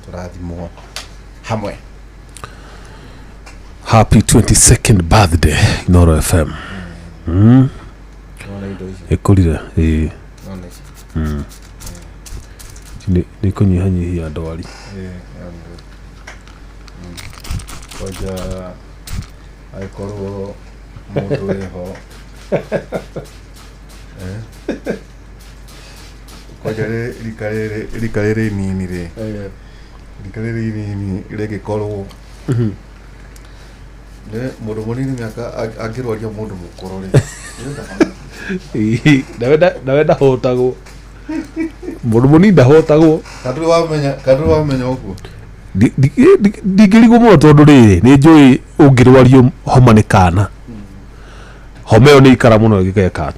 Tũrathimwo hamwe. Happy 22nd birthday, Inooro FM. Nona indo icio. Ĩkũrire ĩĩ. Nona ici. Nĩ kũnyihanyihia ndwari. Kwanja angĩkorwo mũndũ wĩho, eh? Kwanja rika rĩrĩ, rika rĩrĩ inini rĩ, rika rĩrĩ inini rĩngĩkorwo nĩ mũndũ mũnini mĩaka angĩrwaria mũndũ mũkũrũ rĩ. Nawe ndahotagwo, mũndũ mũnini ndahotagwo. Kandũrĩ wamenya ũguo. Ndingĩrigwo mũno tondũ rĩrĩ nĩ njũĩ ũngĩrwario homa nĩ kana homa ĩyo nĩ ikara mũno ĩgĩgeka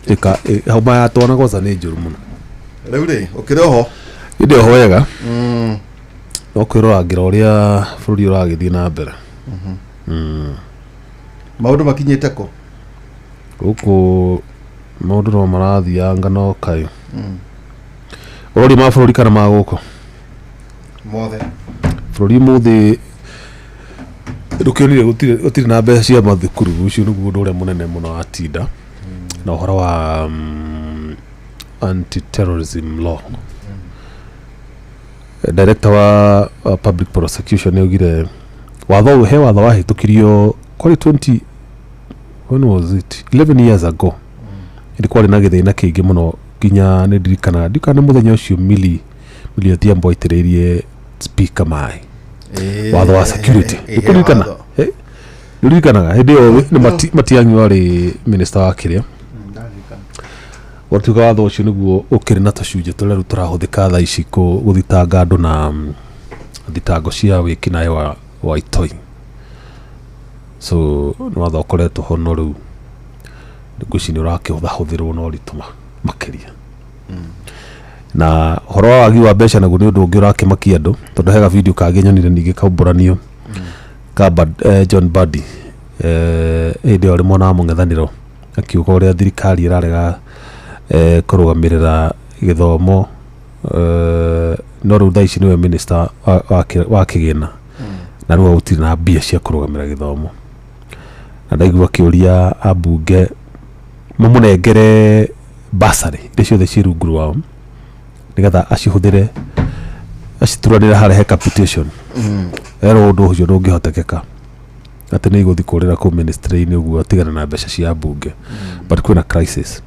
atĩ homa ya twana kwanza nĩ njũru mũno. Rĩu rĩ, ũkĩrĩ oho? Ĩndĩ oho wega, no kwĩrorangĩra ũrĩa bũrũri ũragĩthiĩ na mbere. Maũndũ makinyĩte kũ? Gũkũ maũndũ no marathianga, no kaĩ ũroria ma bũrũri kana ma gũkũ? Mothe. Bũrũri mũthĩ ndũkĩonire gũtirĩ na mbeca cia mathukuru. Ũcio nĩguo ũndũ ũrĩa mũnene mũno watinda na ũhoro wa anti-terrorism law. Director wa public prosecution nĩ augire watho ũyũ, he watho wahĩtũkirio kwarĩ 20, when was it, 11 years ago. Ĩndĩ kwarĩ na gĩthĩna kĩingĩ mũno, nginya nĩ ndirikanaga, ndikana nĩ mũthenya ũcio Millie Odhiambo aitĩrĩirie speaker maĩ. Watho wa security, nĩkũririkana? Nĩũririkanaga hĩndĩ ĩyo nĩ Matiang'i warĩ minister wa kĩrĩa gwatuĩka watho ũcio nĩguo ũkĩrĩ na tũcunjĩ tũrĩa rĩu tũrahũthĩka thaa ici gũthitanga andũ na thitango cia wĩkinaĩ wa itoi. So nĩ watho ũkoretwo ho, no rĩu ngwĩciria nĩ ũrakĩhũthahũthĩrwo na ũritũ makĩria. Na ũhoro wa wagi wa mbeca naguo nĩ ũndũ ũngĩ ũrakĩmakia andũ, tondũ hega video kangĩ nyonire ningĩ kaumbũranio ka John Mbadi, hĩndĩ ĩyo arĩ mwena wa mũng'ethanĩro, akiuga ũrĩa thirikari ĩrarega kũrũgamĩrĩra gĩthomo, no rĩu thaa ici nĩwe minister wa kĩgĩna na rĩu gũtirĩ na mbia cia kũrũgamĩra gĩthomo. Na ndaigua akĩũria ambunge mamũnengere bursary iria ciothe ciĩ rungu rwao nĩgetha acihũthĩre acituranĩre harĩa he capitation. Erwo ũndũ ũcio ndũngĩhotekeka, atĩ nĩ igũthiĩ kũrĩra kũu ministry-inĩ ũguo atigane na mbeca cia mbunge. But kwĩna crisis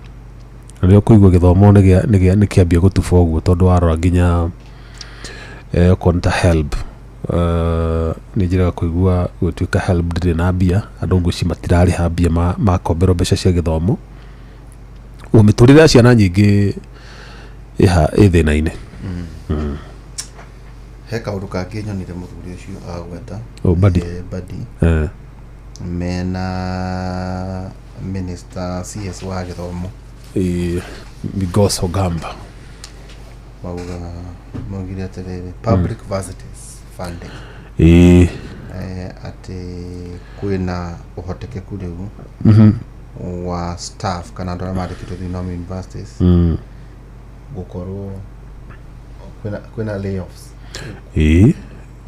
na nĩo kũigua gĩthomo nĩ kĩambia gũtuba ũguo, tondũ warora nginya okorwo nĩ ta HELB, nĩ njĩraga kũigua gũtuĩka HELB ndĩrĩ na mbia, andũ ngwĩci matirarĩha mbia makomberwo mbeca cia gĩthomo. Ũguo mĩtũrĩre ya ciana nyingĩ ĩ thĩna-inĩ. He kaũndũ kangĩ nyonire mũthuri ũcio agweta. Oh, Mbadi. Mbadi mena minister CS wa gĩthomo. Migos Ogamba. Mauga, maugire atĩrĩrĩ, public varsities funding, atĩ kwĩna ũhotekeku rĩu wa staff kana andũ arĩa mandĩkĩtwo thĩinĩ wa universities gũkorwo kwĩna layoffs. Nĩ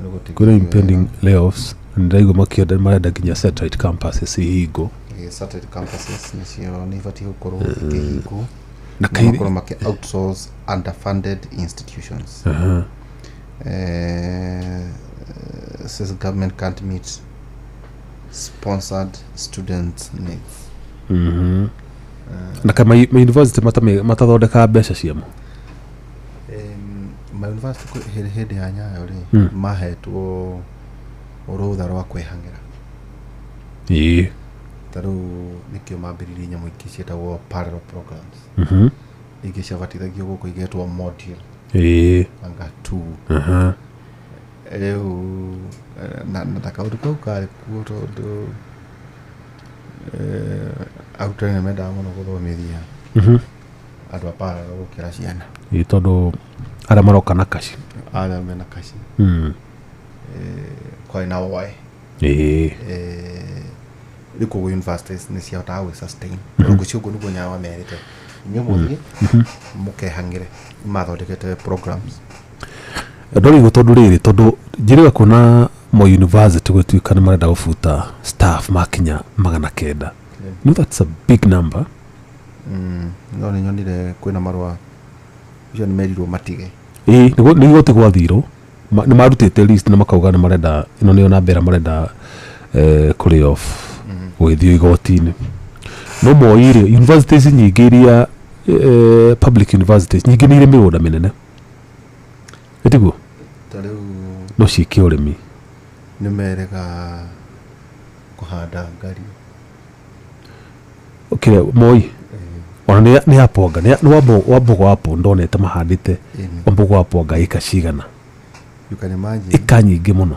gũtigithio Kwĩna impending layoffs na ndĩraigua makĩenda, marenda nginya satellite campuses ihingwo. Satellite campuses nĩcio nĩ ibatiĩ gũkorwo ikĩhingwo na na makorwo makĩ outsource underfunded institutions. Says government can't meet sponsored student needs. Na kama ma university matathondekaga mbeca ciamo. Ma university hĩndĩ ya Nyayo rĩ, mahetwo rũtha rwa kwĩhang'ĩra. Ta rĩu nĩkĩo mambĩrĩirie nyamũ ingĩ ciĩtagwo parallel programs, ingĩ ciabatithagio gũkũ igetwo module anga two. Rĩu na kaũndũ kau karĩ kuo tondũ arutani nĩ mendaga mũno gũthomithia andũ a parallel gũkĩra ciana. Tondũ arĩa maroka na kaci. Arĩa mena kaci. Kwarĩ na woe. Rĩu koguo universities nĩ ciahotaga gwĩ sustain. Tondũ ngwĩciria ũguo nĩguo Nyayo amerite, inyuĩ mũthiĩ mũkehang'ĩre, mathondekete programs. Ndorigwo tondu riri, tondu njiriga kuona Moi University gwĩtuĩka nĩ marenda gũbuta staff makinya 900. No, that's a big number. No nĩ nyonire kwĩna marũa ũcio nĩ merirwo matige. Ĩĩ, nĩ igoti gwathirwo, nĩ marutĩte list na makauga nĩ marenda ĩno nĩyo namba ĩrĩa marenda kũ lay off gũgĩthiĩ igoti-inĩ. No Moi rĩ, universities nyingĩ iria public universities nyingĩ nĩ irĩ mĩgũnda mĩnene, ĩtiguo? Ta rĩu no ciĩke ũrĩmi. Nĩ merega kũhanda ngari. Kĩrĩa Moi ona nĩ aponga nĩ wambogo wa po ndonete mahandĩte wambogo wa ponga ĩka cigana. You can imagine. Ĩka nyingĩ mũno.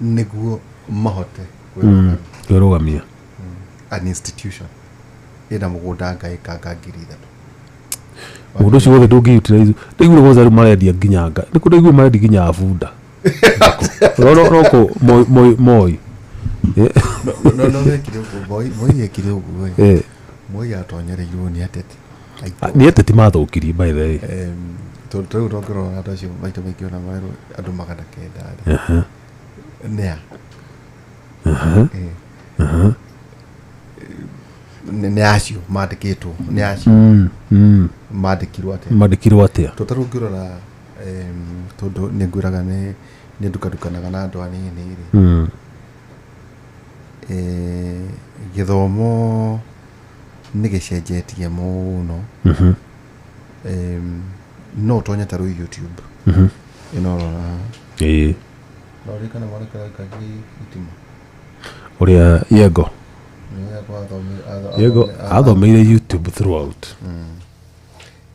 Nĩguo mahote kwĩrũgamia. An institution ĩna mũgũnda nga ĩka nga 3,000. Mũgũnda ũcio wothe ndũngĩ utilize. Ndaiguire kwanza rĩu marendia nginya nga nĩkũ, ndaiguire marendia nginya bunda no kũ Moi Moi Moi. No mekire ũguo, Moi ekire ũguo ĩ. Moi atonyereirwo nĩ ateti. Nĩ ateti mathũkirie, by the way. Tondũ rĩu ndongĩrora andũ acio maita maingĩ ona marerwo andũ 900 rĩ, nĩa? Nĩ acio mandĩkĩtwo, nĩ acio mandĩkirwo atĩa? Mandĩkirwo atĩa? Tondũ tarĩu ũngĩrora, tondũ nĩ ngwĩraga nĩ ndukandukanaga na andũ anini rĩ, gĩthomo nĩ gĩcenjetie mũno. No ũtonye ta rĩu YouTube ĩno ũrona. No ririkana mwanake ũraikagia itimũ? Ũrĩa Yego. Yego athomeire YouTube throughout.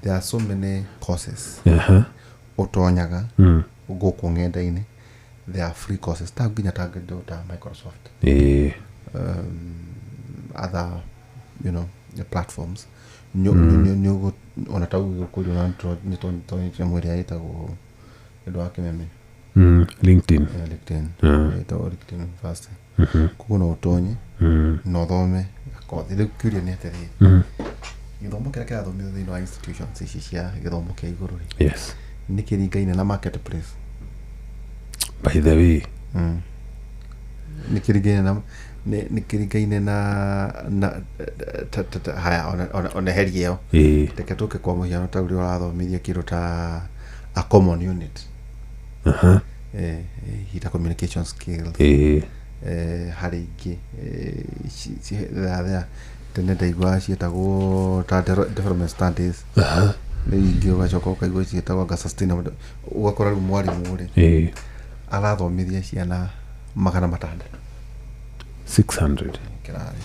There are so many courses ũtonyaga gũkũ ng'enda-inĩ. There are free courses ta nginya ta kĩndũ ta Microsoft, other platforms. Ona ta ũgĩkũria nĩ tonyete nyamũ ĩrĩa ĩtagwo ũndũ wa kĩmeme. LinkedIn. LinkedIn. Ĩtagwo LinkedIn University. Koguo no ũtonye na ũthome gakothi. Rĩu kĩũria nĩ atĩrĩrĩ, gĩthomo kĩrĩa kĩrathomithio thĩinĩ wa institutions ici cia gĩthomo kĩa igũrũ rĩ, nĩ kĩringaine na marketplace? By the way. Nĩ kĩringaine na nĩ kĩringaine na haya, ona heria ĩyo. Reke tũke kwa mũhiano ta ũrĩa ũrathomithia kĩndũ ta a common unit, hita communication skills, harĩ ingĩ tene ndaiguaga ciĩtagwo ta development studies, rĩu ingĩ ũgacoka ũkaigua ciĩtagwo anga sustainable. Ũgakora rĩu mwarimũ rĩ, arathomithia ciana 600. 600 kĩrathi,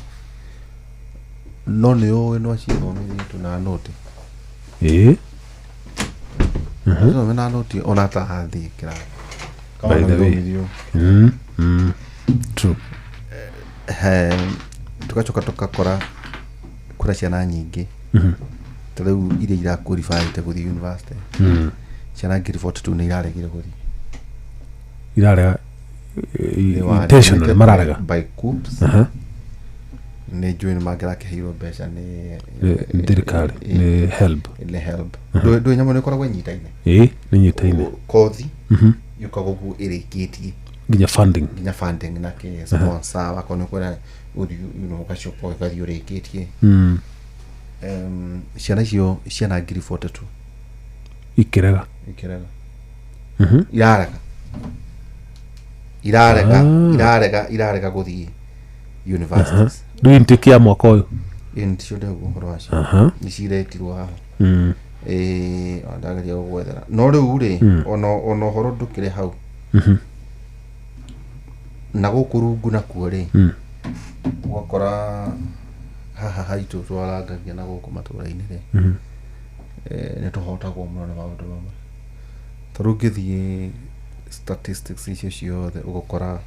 no nĩ ũĩ no acithomithie tu na noti. Acithomithie na noti ona atathiĩ kĩrathi. By the way. True. Tugacoka tũgakora kwĩna ciana nyingĩ ta rĩu iria iraqualifyĩte gũthiĩ university, ciana 42,000 nĩ iraregire gũthiĩ. Irarega They were intentionally admitted mararega by coups. Nĩ njũĩ nĩ mangĩrakĩheirwo mbeca nĩ nĩ thirikari, nĩ HELB. Nĩ HELB. Ndũĩ nyamũ nĩ ĩkoragwo ĩnyitaine. Ĩĩ, nĩ nyitaine. Kothi yũkaga ũguo ĩrĩkĩtie nginya funding. Nginya funding na kĩ sponsor wakorwo nĩ ũkwenda ũthiĩ, ũgacoka ũgathiĩ ũrĩkĩtie. Ciana icio, ciana 42,000 ikĩrega. Ikĩrega. Irarega, irarega, irarega, irarega gũthiĩ universities. Rĩu intake ya mwaka ũyũ? Ĩ nĩcio ndĩraigua ũhoro wacio. Nĩ ciretirwo haha. Ĩĩ, ona ndageria gũgwethera, no rĩu rĩ, ona ũhoro ndũkĩrĩ hau. Na gũkũ rungu nakuo rĩ, ũgakora haha haitũ twarangagia na gũkũ matũra-inĩ rĩ, nĩ tũhotagwo mũno nĩ maũndũ mamwe. Ta rĩu ũngĩthiĩ statistics icio ciothe, ũgũkora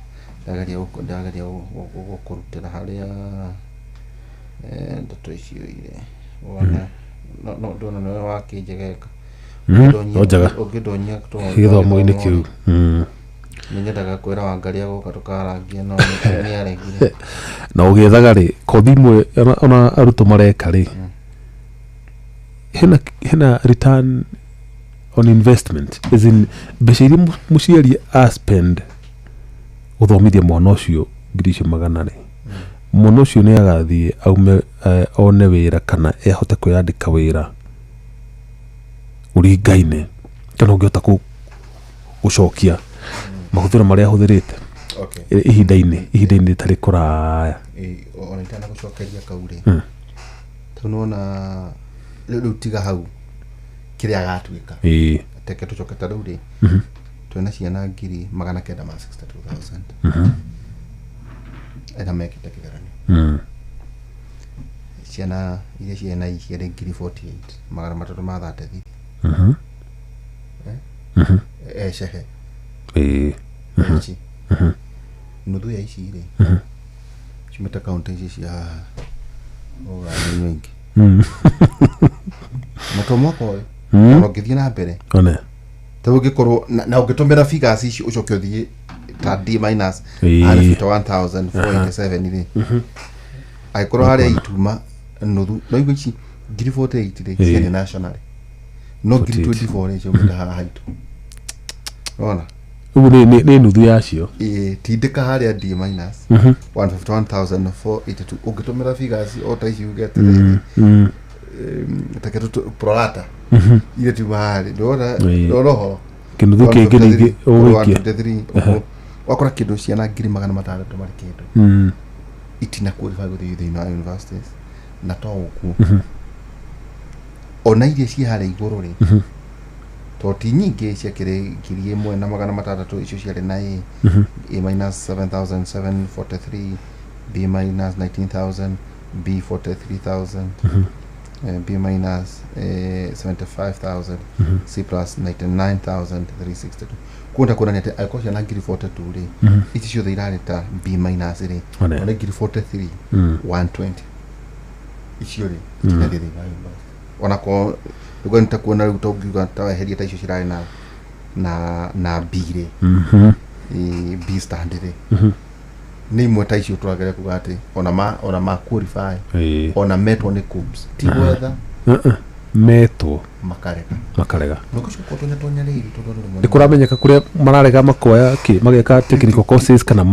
ndageria gũkũrutĩra harĩa ndeto icio irĩ, wone no ndona nĩwe wakĩnjegeka. No njega. Ũngĩndonyia gĩthomo-inĩ kĩu. Nĩ nyendaga kwĩra Wangarĩ agũka tũkarangie, no nĩ aregire. Na ũgĩethaga rĩ, kothi imwe ona arutwo mareka rĩ, hena return On investment, as in mbeca iria mũciari a spend gũthomithia mwana ũcio ngiri icio magana rĩ, mwana ũcio nĩ agathiĩ aume one wĩra kana ahote kwĩyandĩka wĩra ũringaine kana ũngĩhota gũcokia mahũthĩro marĩa ahũthĩrĩte Okay. ihinda-inĩ rĩtarĩ kũraya. Ona itanagũcokeria kau rĩ, tau nĩwona rĩu tiga hau kĩrĩa agatuĩka, teke tũcoke ta rĩu rĩ, twĩna ciana ngiri magana kenda ma 62,000 arĩa mekĩte kĩgeranio. Ciana iria ciĩna ciarĩ ngiri 48 magana matatũ ma 33. Ecehe ici nuthu ya ici rĩ ciumĩte kaunti ici cia haha ũgani nyingĩ na to mwaka ũyũ ona ũngĩthiĩ na mbere One. ta ũngĩkorwo na ũngĩtũmĩra figures ici ũcoke ũthiĩ ta D minus 151,487 rĩ, angĩkorwo harĩa ituma nuthu no igua ici ngiri 48 rĩ ciarĩ national, no ngiri 48. 24 rĩ ciumĩte haha haitũ, ona Ũguo nĩ nuthu yacio. Ĩĩ, tindĩka harĩa D minus 151,482 ũngĩtũmĩra figures o ta ici uge atĩrĩrĩ, take prorata iria tiuma haha rĩ, ndũrona ndũrona ũhoro Kĩnuthu kĩngĩ ningĩ ũgũikia. 153 ũguo wakora kĩndũ ciana ngiri magana matandatũ marĩ kĩndũ itina qualify gũthiĩ thĩinĩ wa universities, na to ũguo, ona iria ciĩ harĩa igũrũ rĩ, to ti nyingĩ, ciakĩrĩ ngiri ĩmwe na magana matandatũ, icio ciarĩ na A, A minus 7743, B minus 19,000, B 43,000, B minus 75,000, C plus 99,362. Kuenda kuonania atĩ angĩkorwo ciana ngiri 42 rĩ, ici ciothe irarĩ ta B minus rĩ, One. ona ngiri 43 120 icio rĩ itinathiĩ thĩinĩ wa university, ona ko nĩguo nĩ ta kuona rĩu tũngiuga ta weherie ta icio cirarĩ na B rĩ, B stand rĩ, nĩ imwe ta icio tũrageria kuga atĩ ona ma qualify, ona metwo nĩ KUCCPS, ti gwetha. Metwo makarega. Makarega. Nũgũcoka ũtonya tonya rĩrĩ tondũ andũ Nĩ kũramenyeka kũrĩa mararega makoya kĩ mageka technical courses kana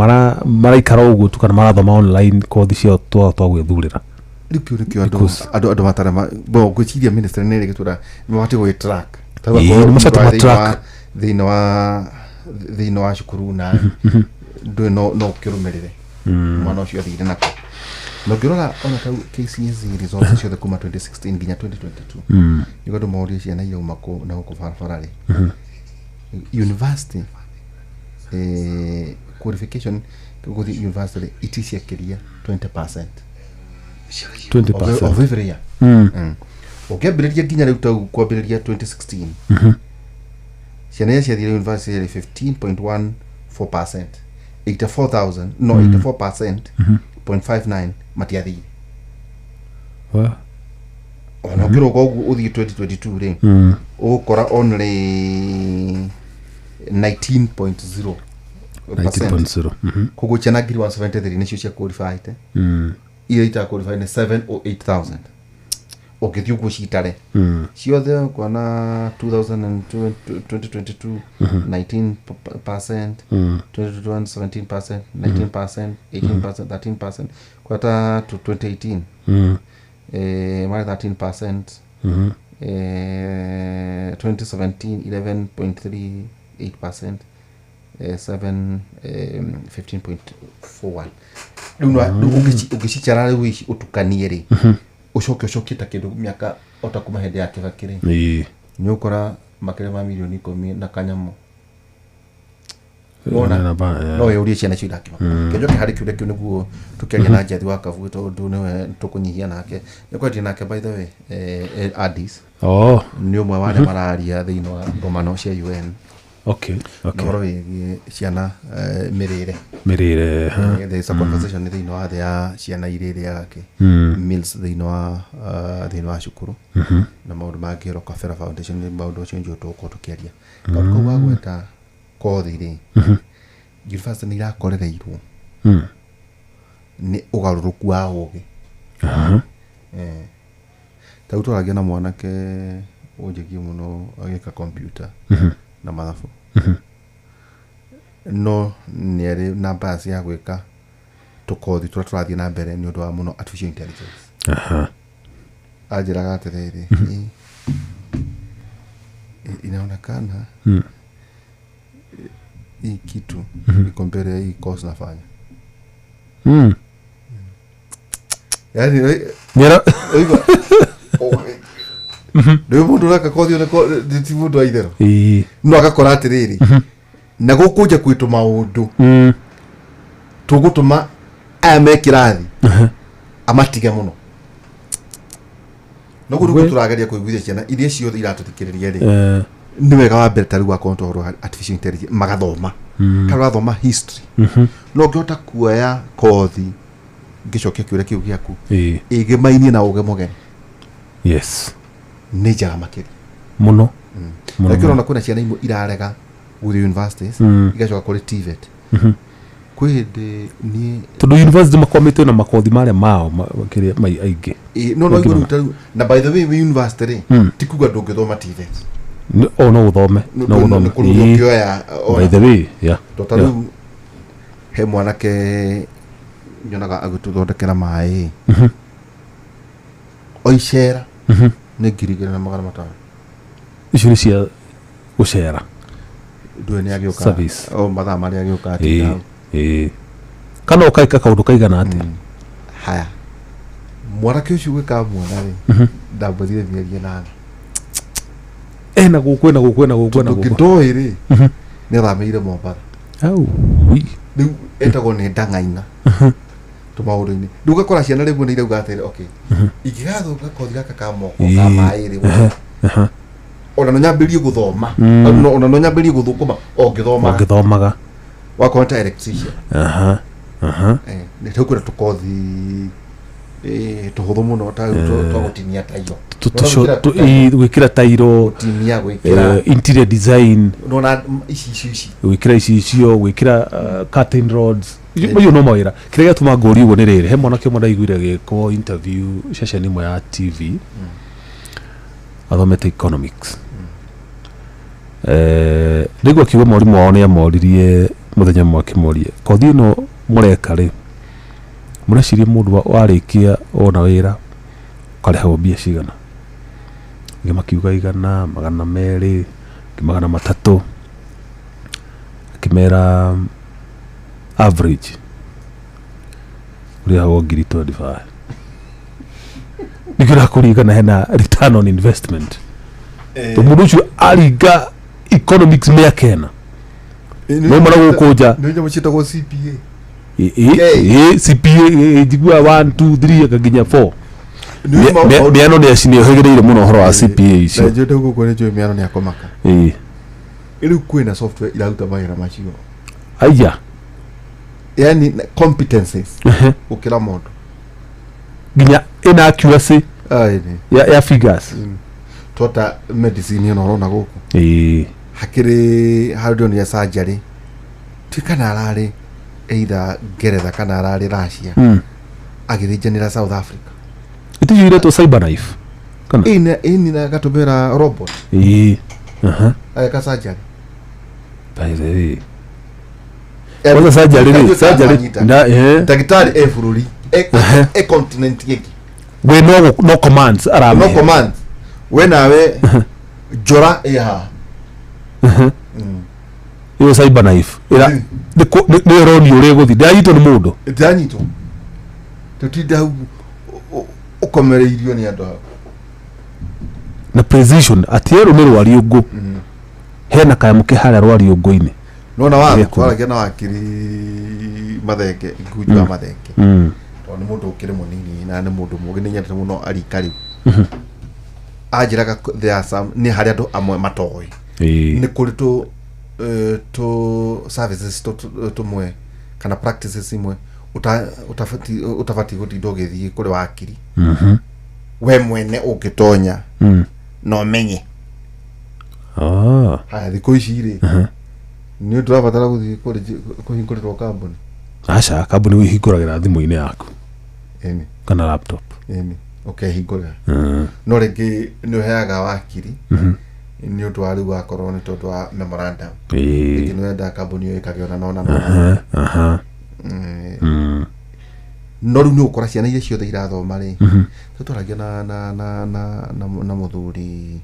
maraikara ũguo tu kana marathoma online kothi ciao twa gwĩthurĩra? Rĩu kĩu nĩkĩo andũ Because- andũ matarĩ bo ngwĩciria ministry nĩ ĩrĩgĩtwĩra nĩ mabatiĩ gũgĩ track. Ta Ĩĩ, ũgakorwo nĩ mabatiĩ mũndũ ma-track. thĩinĩ wa cukuru na ndũĩ no ũkĩrũmĩrĩre mwana ũcio athire nako, na ũngĩrora ona tau KCSE results ciothe kuma 2016 nginya 2022, nĩguo andũ morie ciana irauma kũ na gũkũ barabara rĩ, university qualification gũthiĩ university rĩ, iti ciakĩria 20% 20%. of every year. Ũngĩambĩrĩria nginya rĩu tau kwambĩrĩria 2016, ciana iria ciathire university rĩ 15.14%, 84,000, no 84% 0.59 matiathire. Wa- Ona ũngĩrũga ũguo ũthiĩ 2022 rĩ, ũgũkora only 19.0. 19.0. Koguo ciana ngiri 173 nĩcio cia qualified, iria ita qualified nĩ 7 or 8000. Ũngĩthiĩ ũguo citare ciothe ũkona 2022 2022 19%, 2021 17%, 19%, 18%, 13%, kwata to 2018 marĩ 13%, 2017 11.38%, 7, 15.41. Rĩu rĩu ũngĩcicara rĩu ici ũtukanie rĩ, ũcoke ũcokie ta kĩndũ mĩaka ota kuma hĩndĩ ya Kĩbakĩ rĩ, nĩ ũkora makĩria ma mirioni ikũmi na kanyamũ. Wona? No wĩyũrie ciana icio irakĩma kĩnjoke harĩ kĩũria kĩu nĩguo tũkĩaria na Njathi wa Kavui, tondũ nĩwe tũkũnyihia nake, nĩ kwendia nake, by the way, Addis Oh, nĩ ũmwe wa arĩa mararia thĩinĩ wa ngomano cia UN na ũhoro wĩgiĩ ciana, mĩrĩre. Mĩrĩre, ha. There is a conversation thĩinĩ wa thĩ ya ciana iria irĩaga kĩ meals thĩinĩ wa cukuru na maũndũ mangĩ. Rockefeller Foundation nĩ maũndũ macio njũĩ tũgũkorwo tũkĩaria kaũndũ kau gagweta kothi rĩ, university nĩ irakorereirwo nĩ ũgarũrũku wa ũgĩ. Ta rĩu tũragia na mwanake Ũnjĩkie mũno agĩka computer na mathabu, no nĩ arĩ na bias ya gwĩka tũkothi tũrĩa tũrathiĩ na mbere nĩ ũndũ wa mũno artificial intelligence. Anjĩraga atĩrĩrĩ, inaonekana hii kitu iko mbele ya hii course nafanya." Yani oiga rĩu mũndũ ũreka kothi ona ti mũndũ wa itherũ, no agakora atĩrĩrĩ, na gũkũ nja kwĩ tũmaũndũ tũgũtũma aya me kĩrathi amatige mũno. No guo tũrageria kũiguithia ciana iria ciothe iratũthikĩrĩria rĩ, nĩ wega wa mbere ta rĩu akorwo tũhoro wa artificial intelligence magathoma, kana ũrathoma history, no ũngĩhota kuoya kothi, ngĩcokia kĩũria kĩu gĩaku, ĩgĩmainie na ũgĩ mũgeni, nĩ njega makĩria. Mũno mũno. Lakini Mũno. ũrona kwĩna ciana imwe irarega gũthiĩ universities, igacoka kũrĩ TVET. Kwĩ hĩndĩ niĩ Tondũ university makwamĩtwo na makothi marĩa mao kĩrĩa mai aingĩ. No Ũngĩrora. igũrũ tarĩu, na by the way, wĩ university rĩ, ti kuga ndũngĩthoma TVET. O no ũthome, no ũthome. Nĩ kũrĩ ũndũ ũngĩoya By the way, yeah. To ta rĩu he mwanake nyonaga agĩtũthondekera maĩ o icera nĩ 2500. Icio nĩ cia gũcera? Ndũĩ nĩ agĩũka Service. O mathaa marĩa agĩũka atinda hau. Kana ũkaika kaũndũ kaigana atĩa? Haya, mwanake ũcio gwĩka muona rĩ, ndamwĩrire mĩeri 8. Ena gũkũ, ena gũkũ, ena gũkũ, ena Tondũ gũkũ. ngĩndoĩ rĩ, nĩ athamĩire Mombatha. Au, ui. Rĩu etagwo nĩ ndang'aina tũmaũndũ-inĩ. Rĩu ũgakora ciana rĩmwe nĩ irauga atĩrĩ, okay, ingĩgathũka kothi gaka ka moko ka maĩ rĩ, ona no nyambĩrie gũthoma, ona no nyambĩrie gũthũkũma o ngĩthomaga. Ũngĩthomaga. Wakorwo ta electrician. Aha aha. Nĩ rĩu kwĩna tũkothi tũhũthũ mũno ta rĩu twa gũtinia tairo. Gwĩkĩra tairo. Gũtinia, gwĩkĩra. Interior design. Nona ici icio ici. Gwĩkĩra icicio, gwĩkĩra curtain rods. Macio no mawĩra. Kĩrĩa gĩatũma ngũrie ũguo nĩ rĩrĩ, he mwanake ũmwe ndaiguire agĩkwo interview ceceni ĩmwe ya TV, athomete economics. Ndaigua akiuga mwarimũ wao nĩ amoririe mũthenya ũmwe, akĩmoria, "Kothi ĩno mũreka rĩ, mũreciria mũndũ warĩkia wona wĩra ũkarĩhagwo mbia cigana?" Angĩ makiuga 100, 200, angĩ 300. Akĩmera average ũrĩhagwo 25,000. Nĩkĩo ndakũririkana hena return on investment, to mũndũ ũcio aringa economics mĩaka 4 no mara gũkũ nja. Nĩ nyamũ ciĩtagwo CPA. CPA njigua 1 2 3 aka nginya 4. Nĩ Mĩano nĩ ũhĩgĩrĩire mũno ũhoro wa CPA icio. Njũĩ gũkũ nĩ njũĩ mĩano nĩ akomaka. Rĩu kwĩna software iraruta mawĩra macio. Aya. Yani competencies gũkĩra mũndũ. Nginya ĩna accuracy Ai, nĩ. ya figures. Tota medicine ĩno ũrona gũkũ, hakĩrĩ handũ ndĩronire surgery, ti kana ararĩ either Ngeretha kana ararĩ Russia, agĩthĩnjanĩra South Africa. Iticio iretwo cyber knife kana? Ĩni na agatũmĩra robot Ĩĩ, aha. ageka surgery. By the way, kwanza surgery rĩ, surgery Anyita. na Ndagĩtarĩ e bũrũri e continent ĩngĩ. We no commands no aramĩhe. Command we nawe njora ĩ haha. Ĩyo cyber knife ĩra nĩ ĩronio ũrĩa ĩgũthiĩ, ndĩranyitwo nĩ mũndũ. Ndĩranyitwo, tũtinde hau ũkomereirio nĩ andũ hau. Na precision atĩ erũ nĩ rwariũngũ, hena kanyamũ ke harĩa rwariũngũ-inĩ. Nona watho. Gĩkuũ. Twaragia na wakiri Mathenge, Ngunju wa Mathenge, tondũ nĩ mũndũ ũkĩrĩ mũnini na nĩ mũndũ mũgĩ, nĩ nyendete mũno arika rĩu. Anjĩraga there are some, nĩ harĩ andũ amwe matoĩ nĩ kũrĩ tũ tũ services tũmwe kana practices imwe ũtabatiĩ gũtinda ũgĩthiĩ kũrĩ wakiri. We mwene ũngĩtonya na ũmenye. Haya, thikũ ici rĩ, nĩ tũrabatara gũthiĩ kũhingũrĩrwo kambuni? Aca, kambuni wĩhingũragĩra thimũ-inĩ yaku Ĩni. kana laptop. Ĩni. Ũkehingũrĩra. No rĩngĩ nĩ ũheaga wakiri nĩ ũndũ wa rĩu wakorwo nĩ tondũ wa memorandum. Rĩngĩ nĩ wenda kambuni ĩyo ĩkagĩa ona na ona na ona. Aha. No rĩu nĩ ũgũkora ciana iria ciothe irathoma rĩ, tũtwaragia na mũthuri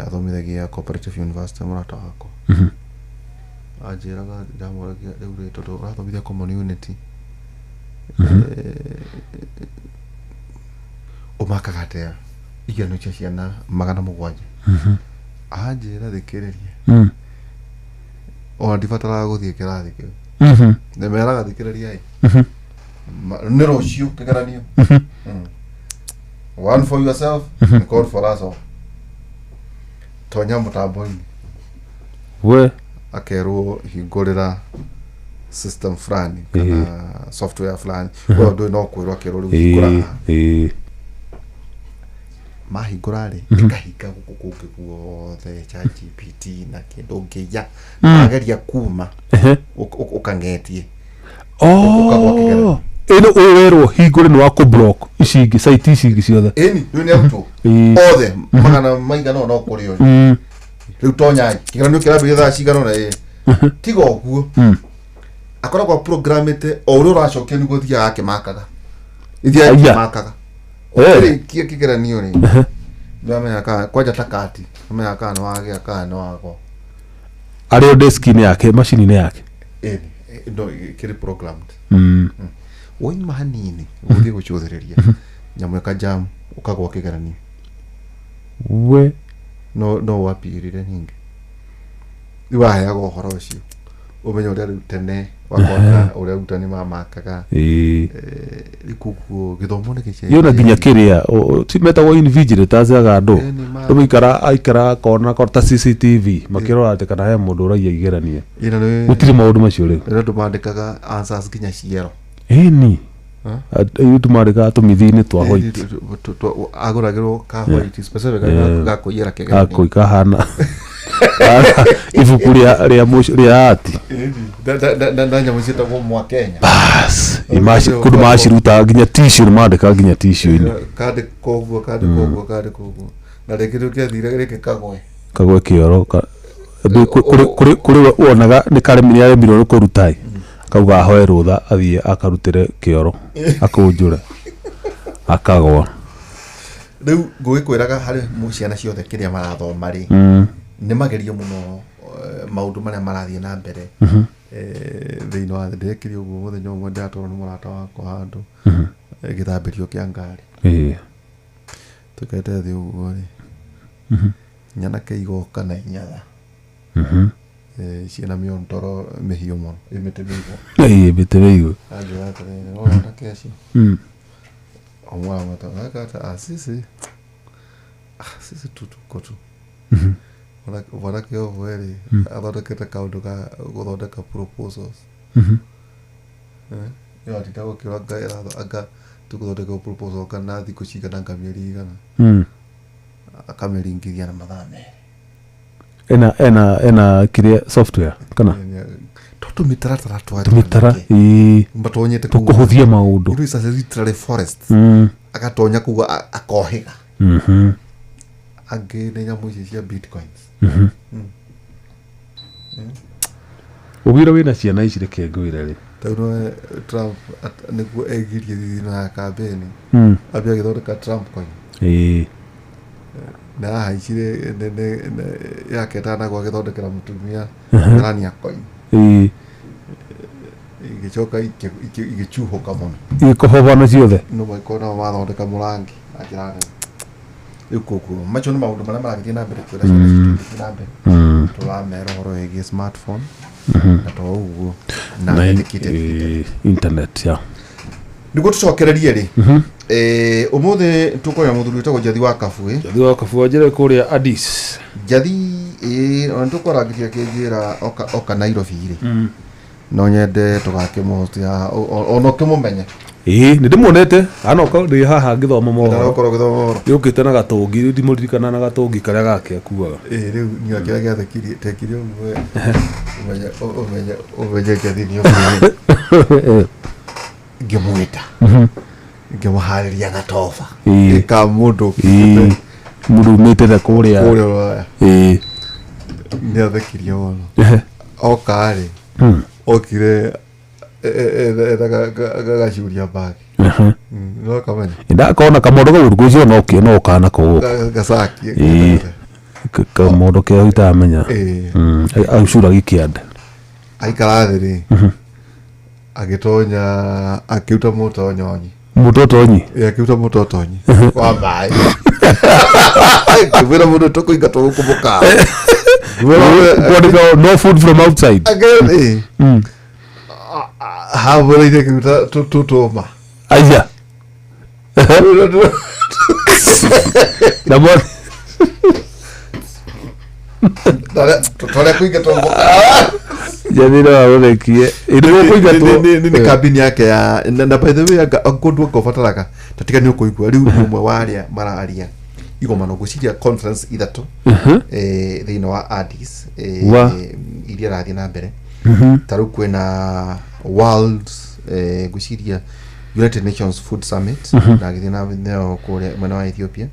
athomithagia Cooperative University, mũrata wakwa. Anjĩraga, ndamũragia rĩu rĩ, tondũ ũrathomithia common unit, ũmakaga atĩa igeranio cia ciana 700? Anjĩra, thikĩrĩria, ona ndibataraga gũthiĩ kĩrathi kĩu. Nĩmeraga, thikĩrĩria ĩ, nĩ rũciũ kĩgeranio. One for yourself and God for us all. Tonya mũtambo-inĩ. We. Akerwo hingũrĩra system fulani kana software fulani, we ũndũ no kwĩrwo, akerwo rĩu hingũra haha. Mahingũra rĩ, ĩkahinga gũkũ kũngĩ guothe, ChatGPT na kĩndũ ũngĩiya wageria kuma ũkang'etie. Ũkagwa kĩgeranio. Oh, ĩno ũyũ werwo hingũre nĩ wa kũ block ici ingĩ, site ici ingĩ ciothe. Ĩni rĩu nĩ arutwo othe magana maigana ũna ũkũrĩ ũyũ. Rĩu tonyai kĩgeranio kĩrambĩrĩria thaa cigana ũna. Ĩ tiga ũguo, akoragwo programmĩte o ũrĩa ũracokia nĩguo thiaga akĩmakaga, ithiaga Aya. akĩmakaga. Ũkĩrĩkia kĩgeranio rĩ, nĩwamenya kana kwanja ta kati amenya kana nĩwagĩa kana nĩwagwa. Arĩ o desk-inĩ yake, macini-inĩ yake. Ĩni no kĩrĩ programmed. Woima hanini ũgũthiĩ gũcũthĩrĩria nyamũ ĩkajam, ũkagwa kĩgeranio. We. No wapirire ningĩ rĩu waheaga ũhoro ũcio ũmenye ũrĩa rĩu tene wakwaka ũrĩa arutani mamakaga. Rĩu koguo gĩthomo nĩ gĩcenjetie. Yona nginya kĩrĩa ti metagwo invigilators aga andũ. Ĩni rĩu aikara aikara akona ta CCTV makĩrora atĩ kana he mũndũ ũraiya igeranio. Ĩno nĩ Gũtirĩ maũndũ macio rĩu. Rĩrĩa andũ mandĩkaga answers nginya ciero. Ĩni airĩtu mandĩkaga tũmĩthi-inĩ twa white. Agũragĩrwo ka white specific ga kũiyĩra kĩgeranio. Gakũi kahana ibuku rĩa rĩa ati. Ĩni. Na nyamũ ciĩtagwo mwa Kenya. Bas kũndũ maciruta nginya tissue, nĩ mandĩkaga nginya tissue-inĩ. Kandĩka ũguo, kandĩka ũguo, kandĩka ũguo, na rĩngĩ rĩngĩathire rĩngĩ kagwe. Kagwe kĩoro kũrĩ wonaga nĩ karemi nĩ aremirwo nĩ kũruta ĩ, akauga ahoe rũtha athiĩ akarutĩre kĩoro akũnjũre, akagwa. Rĩu ngũgĩkwĩraga harĩ ciana ciothe kĩrĩa marathoma rĩ, nĩ magerio mũno, maũndũ marĩa marathiĩ na mbere thĩinĩ wa thĩ. Ndĩrekire ũguo mũthenya ũmwe, ndĩratwarwo nĩ mũrata wakwa handũ, gĩthambĩrio kĩa ngari. Tũikarĩte thĩ ũguo rĩ, nyanake igoka na inyatha ciĩna mĩondoro mĩhiũ mũno, ĩ mĩtĩ mĩigũ. Ĩĩ, mĩtĩ mĩigũ. Anjĩra atĩrĩrĩ, "Wona anake acio?" Ũmwe amwĩta akata, "Ah, sisi, ah, sisi tu tuko tu." Mwanake ũmwe rĩ, athondekete kaũndũ ga gũthondeka proposals. Ĩyo atinda gũkĩra anga anga tũgũthondeka proposal anga na thikũ cigana, anga mĩeri igana, akamĩringithia na mathaa 2. Ena kĩrĩa software kana To tũmĩtaratara twa tũmĩtara, ĩĩ. Matonyete kũu. Tũkũhũthia maũndũ. It is a literally forest. Agatonya kũu akohĩga. Angĩ nĩ nyamũ ici cia bitcoins. Ũgĩra wĩna ciana ici, reke ngwĩre rĩ. Tondũ no Trump nĩguo egirie thithino ya kambeni, ambia agĩthondeka Trump coin. Na ahaicire yake ĩtanagwa, agĩthondekera mũtumia Melania coin. Igĩcoka igĩcuhũka mũno. Igĩkobobana ciothe. No makorwo nao mathondeka mũrangi na njĩra nene. Rĩu koguo macio nĩ maũndũ marĩa maragĩthiĩ na mbere, kwĩra ciana citũ tũgĩthiĩ na mbere, tũramera ũhoro wĩgiĩ smartphone na to ũguo na Na dedicated internet ya Nĩguo tũcokererie rĩ, ũmũthĩ tũkũrĩa mũthuri wĩtagwo Njathi wa Kabui. Njathi wa Kabui njĩre kũrĩa Addis. Njathi, ĩĩ, ona nĩtũkwarangĩria kĩnjĩra oka Nairobi rĩ, no nyende tũgakĩmũhost haha ona ũkĩmũmenye. Ĩĩ, nĩ ndĩmuonete anoka ndĩ haha ngĩthoma mohoro. Ũkorwo ũgĩthoma ũhoro. Yũkĩte na gatũngi, rĩu ndimũririkana na gatũngi karĩa gake akuaga. Ĩĩ, rĩu niĩ kĩrĩa gĩathekirie tekire ũguo, ũmenye ũmenye Njathi nĩ ũkĩrĩ ngĩmwĩta Ngĩmũharĩria gatoba Ĩĩ. ka mũndũ Ĩĩ. Mũndũ umĩte na kũrĩa. Kũrĩa Rũraya. Ĩĩ. Nĩ athekirie mũno. Ehe. Oka rĩ, okire ena gacuria bagi. Ehe. No kamenya. Ndakona kamondo kau ngwĩciria no kĩ no kana kau gũkũ. Gacaki. Ĩĩ. Kamondo keo itaramenya. Ĩĩ. Aucuragia kĩande. Aikara thĩ rĩ, agĩtonya, akĩruta mũtonyonyi. Mũtotonyi. Ĩ, akĩruta mũtotonyi wa maĩ, ngĩmwĩra mũndũ tũkũingatwo gũkũ mũkawa. Kwandĩka "no food from outside". Hamũrĩire kĩruta tũtũma. Aya. Na mo Tũrĩa kũingatwo mũkawa. Jathire warorekie. Ĩndĩ gũkũingatwo. Nĩ kambini yake ya na by the way, anga kũndũ anga ũbataraga tatiga nĩ ũkũigua rĩu nĩ ũmwe wa arĩa mararia igomano, ngwĩciria conference ithatũ thĩinĩ wa Addis, iria rathiĩ na mbere. Ta rĩu kwĩna world, ngwĩciria United Nations Food Summit, na agĩthiĩ na nayo kũrĩa mwena wa Ethiopia.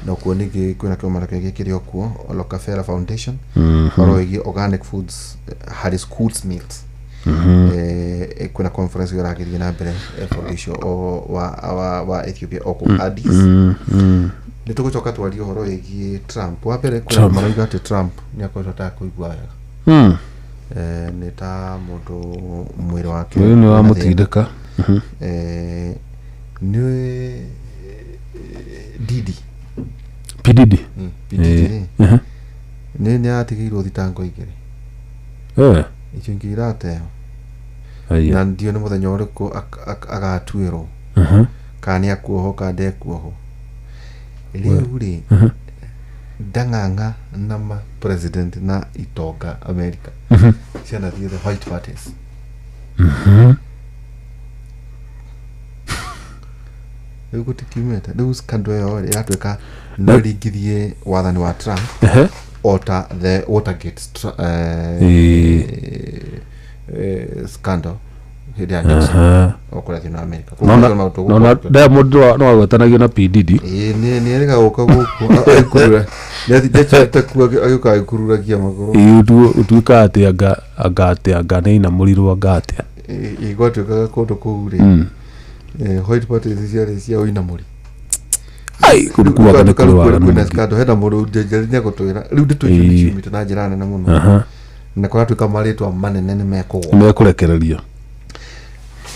Na kuo ningĩ kwĩna kĩgomano kĩngĩ kĩrĩ o kuo, Rockefeller Foundation, ũhoro wĩgiĩ organic foods harĩ schools meals. Kwĩna conference ĩyo ĩragĩthiĩ na mbere, bũrũri ũcio wa Ethiopia o kũu Addis. Nĩ tũgũcoka twarie ũhoro wĩgiĩ Trump. Wa mbere, kwĩna Trump. marauga atĩ Trump nĩ akoretwo atakũigua wega. Nĩ ta mũndũ mwĩrĩ wake Ũyũ nĩ wĩna thĩna. wamũtindĩka. Nĩ Didi. PDD. PDD rĩ, nĩ atigĩirwo thitango igĩrĩ. Icio ingĩ irateo. Aya. Na ndio nĩ mũthenya ũrĩkũ agatuĩrwo, kana nĩ akuohwo kana ndekuohwo. Rĩu rĩ, ndang'ang'a na ma president na itonga America cianathiĩ the white parties. Rĩu gũtikiumĩte. Rĩu scandal ĩyo rĩ, ĩratuĩka no ĩringithie wathani wa Trump o ta the Watergate scandal hĩndĩ ya Nixon, o kũrĩa thĩinĩ wa America. Nona Koguo maũndũ nona gũkũ- Diamond no agwetanagio na PDD. Ĩĩ, nĩ erĩga gũka gũkũ agĩkurura, nĩacete kuo agĩũka agĩkururagia magũrũ. Ĩĩ, ũtuĩka atĩ anga atĩ anga nĩ ainamũrirwo anga atĩa. Ĩĩ, gwatuĩkaga kũndũ kũu rĩ, white parties ciarĩ cia ũinamũri. Ai, kũndũ kuaga nĩ kũrĩ waganu kwĩna mũingĩ. scandal hena mũndũ Njeri nĩegũtwĩra rĩu ndeto icio nĩciumĩte na njĩra nene mũno. Na kũratuĩka marĩtwa manene nĩ mekũgwa. Mekũrekererio.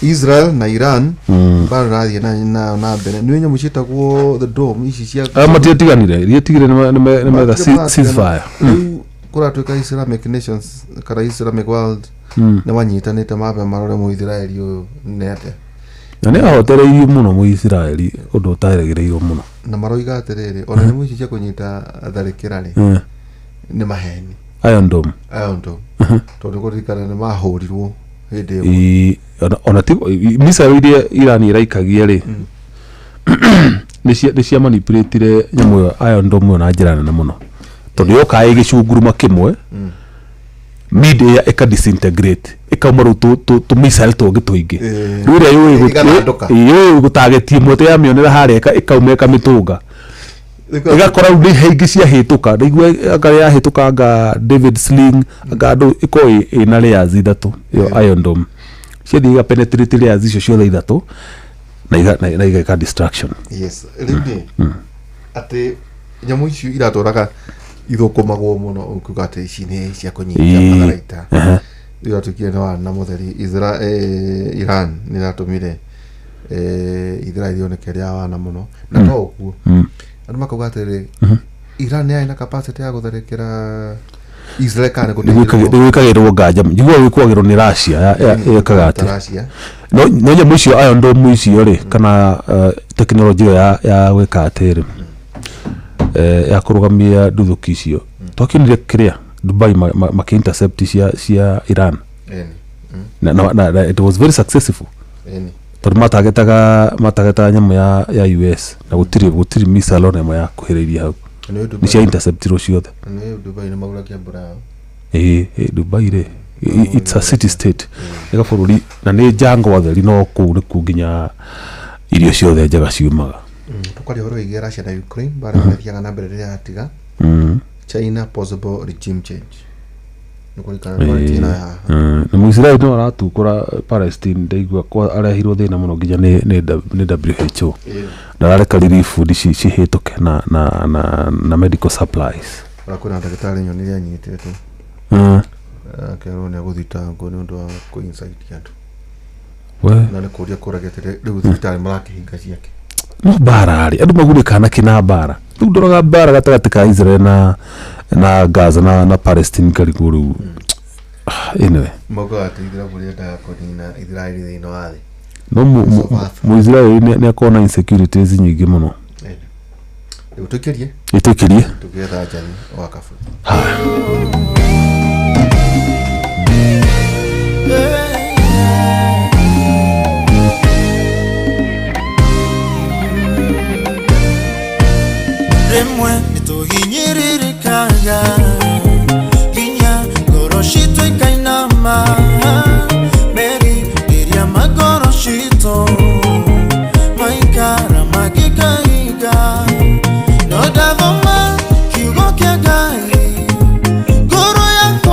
Israel na Iran, mbara ĩrathiĩ na mbere. Nĩ nyamũ ciĩtagwo the dome ici cia Aya matiatiganire, iria tigire nĩ metha ceasefire. Rĩu kũratuĩka Islamic nations kana Islamic world nĩ manyitanĩte mambe marore mũisiraeli ũyũ nĩ atĩa. Na nĩ ahotereirio mũno mũisiraeli, ũndũ ũtarĩgĩrĩirwo mũno. Na maroiga atĩrĩrĩ, ona nyamũ ici cia kũnyita tharĩkĩra rĩ, nĩ maheni. Iron Dome. Iron Dome, tondũ kũririkana nĩ mahũrirwo hĩndĩ ĩmwe. Ona ti missile iria Iran ĩraikagia rĩ, nĩ cia manipulatire nyamũ ĩyo Iron Dome ĩyo na njĩra nene mũno, tondũ yoka ĩ gĩcunguruma kĩmwe mid air ĩka disintegrate, ĩkauma rĩu tũ missile tũngĩ tũingĩ. Rĩu ĩrĩa yũĩ Ĩgathandũka. Yũĩ gũtageti ĩmwe ta yamĩonera harĩa ĩkauma ĩkamĩtũnga, ĩgakora rĩu nĩ haingĩ ciahĩtũka. Ndaigua anga yahĩtũka anga David Sling anga andũ ĩkorwo ĩna layers ithatũ ĩyo Iron Dome, ciathiĩ iga penetrate layers icio ciothe ithatũ na igeka destruction. Yes, rĩu nĩ atĩ nyamũ icio iratũraga ithũkũmagwo mũno, ũkiuga atĩ ici nĩ cia kũnyitia matharaita. Rĩu atuĩkire nĩ wa na mũtheri Iran nĩ ĩratũmire Israel yoneke ĩrĩ ya wana mũno. Na to ũguo, andũ makauga atĩrĩ, Iran nĩ yarĩ na capacity ya gũtharĩkĩra Israel kana nĩ gũteithĩrĩrio? Nĩ gwĩkagĩrwo nganja, njiguaga gwĩkwagĩrwo nĩ Russia ĩkaga atĩ Russia. No nyamũ icio Iron Dome icio rĩ, kana tekinoronjĩ ĩyo ya gwĩka atĩrĩ, ya kũrũgamia nduthũki icio, twakĩonire kĩrĩa Dubai makĩ-intercept cia Iran. Na it was very successful, tondũ matagetaga nyamũ ya US na gũtirĩ missile ona ĩmwe yakuhĩrĩirie hau. Nĩ Nĩ cia interceptirwo ciothe. Nĩ Dubai nĩ mauragia mbura yao. Ĩĩ ĩ, Dubai rĩ, it's a city state, nĩ gabũrũri na nĩ njangwa theri, no kũu nĩkuo nginya Irio ciothe njega ciumaga. Tũkaria ũhoro wĩgiĩ Russia na Ukraine, mbara ĩrĩa ĩthiaga na mbere rĩrĩa yatiga. China possible regime change, nĩ kũrikana twarĩtie nayo haha. Na Mũisiraeli no aratukũra Palestine, ndaigua arehirwo thĩna mũno nginya nĩ WHO. Ndarareka relief food cihĩtũke na medical supplies. Ona kwĩna ndagĩtarĩ nyonire anyitĩtwo, akerwo nĩ agũthitangwo nĩ ũndũ wa kũ-incite andũ. We. Na nĩ kũria kũragia atĩrĩ, rĩu thibitarĩ marakĩhinga ciake? No mbara rĩ, andũ magunĩkaga na kĩ na mbara? Rĩu ndoraga mbara gatagatĩ ka Israel na Gaza na Palestine, ngarigwo rĩu. Anyway. Maugaga atĩ ithirabu rĩendaga kũnina Israeli thĩinĩ wa thĩ. No Mũisiraeli nĩ akorwo na insecurities nyingĩ mũno. Rĩu tũikĩrie. Ĩtĩkĩrie. Tũgĩetha njathi wa kaburi. Haya. Rĩmwe nĩtũhinyĩrĩrĩkaga nginya ngoro citũ ikainama, merirĩria ma ngoro citũ maikara magĩkaiga, no ndathoma kiugo kĩa Ngai ngoro yakwa.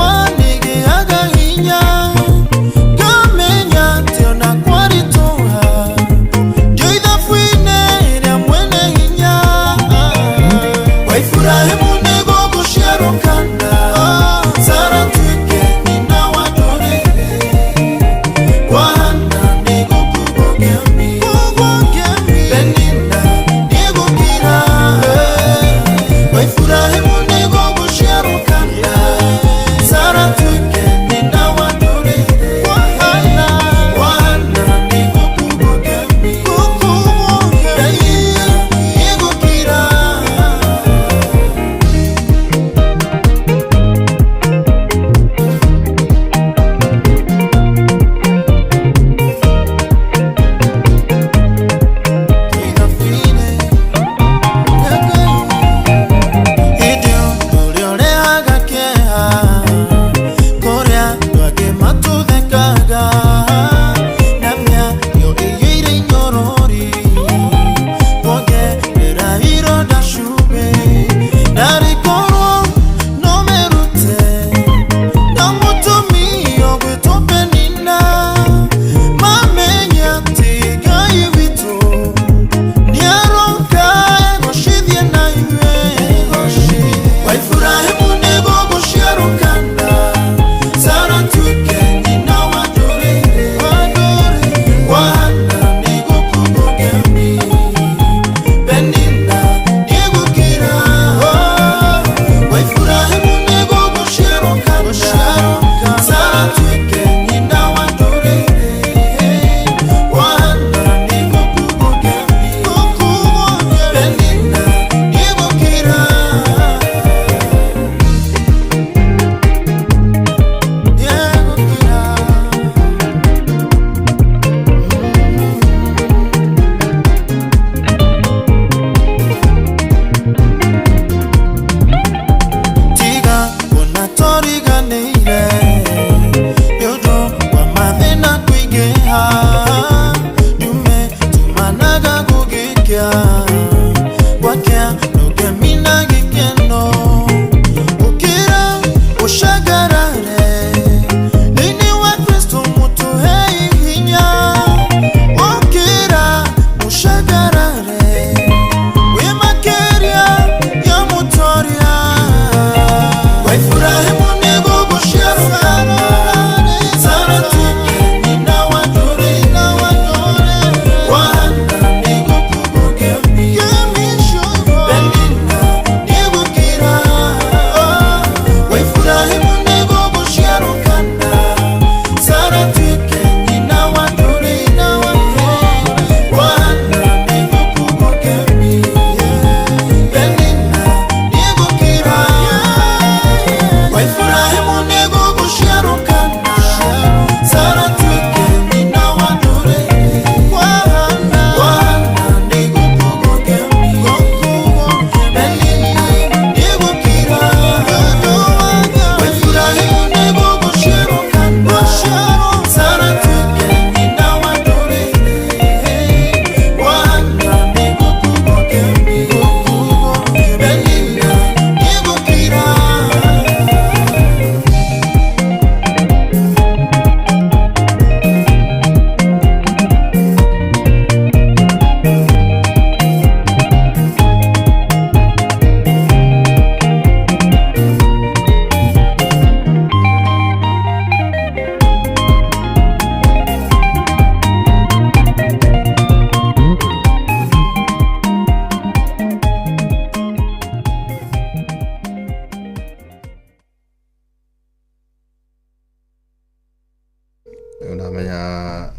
Rĩu ndamenya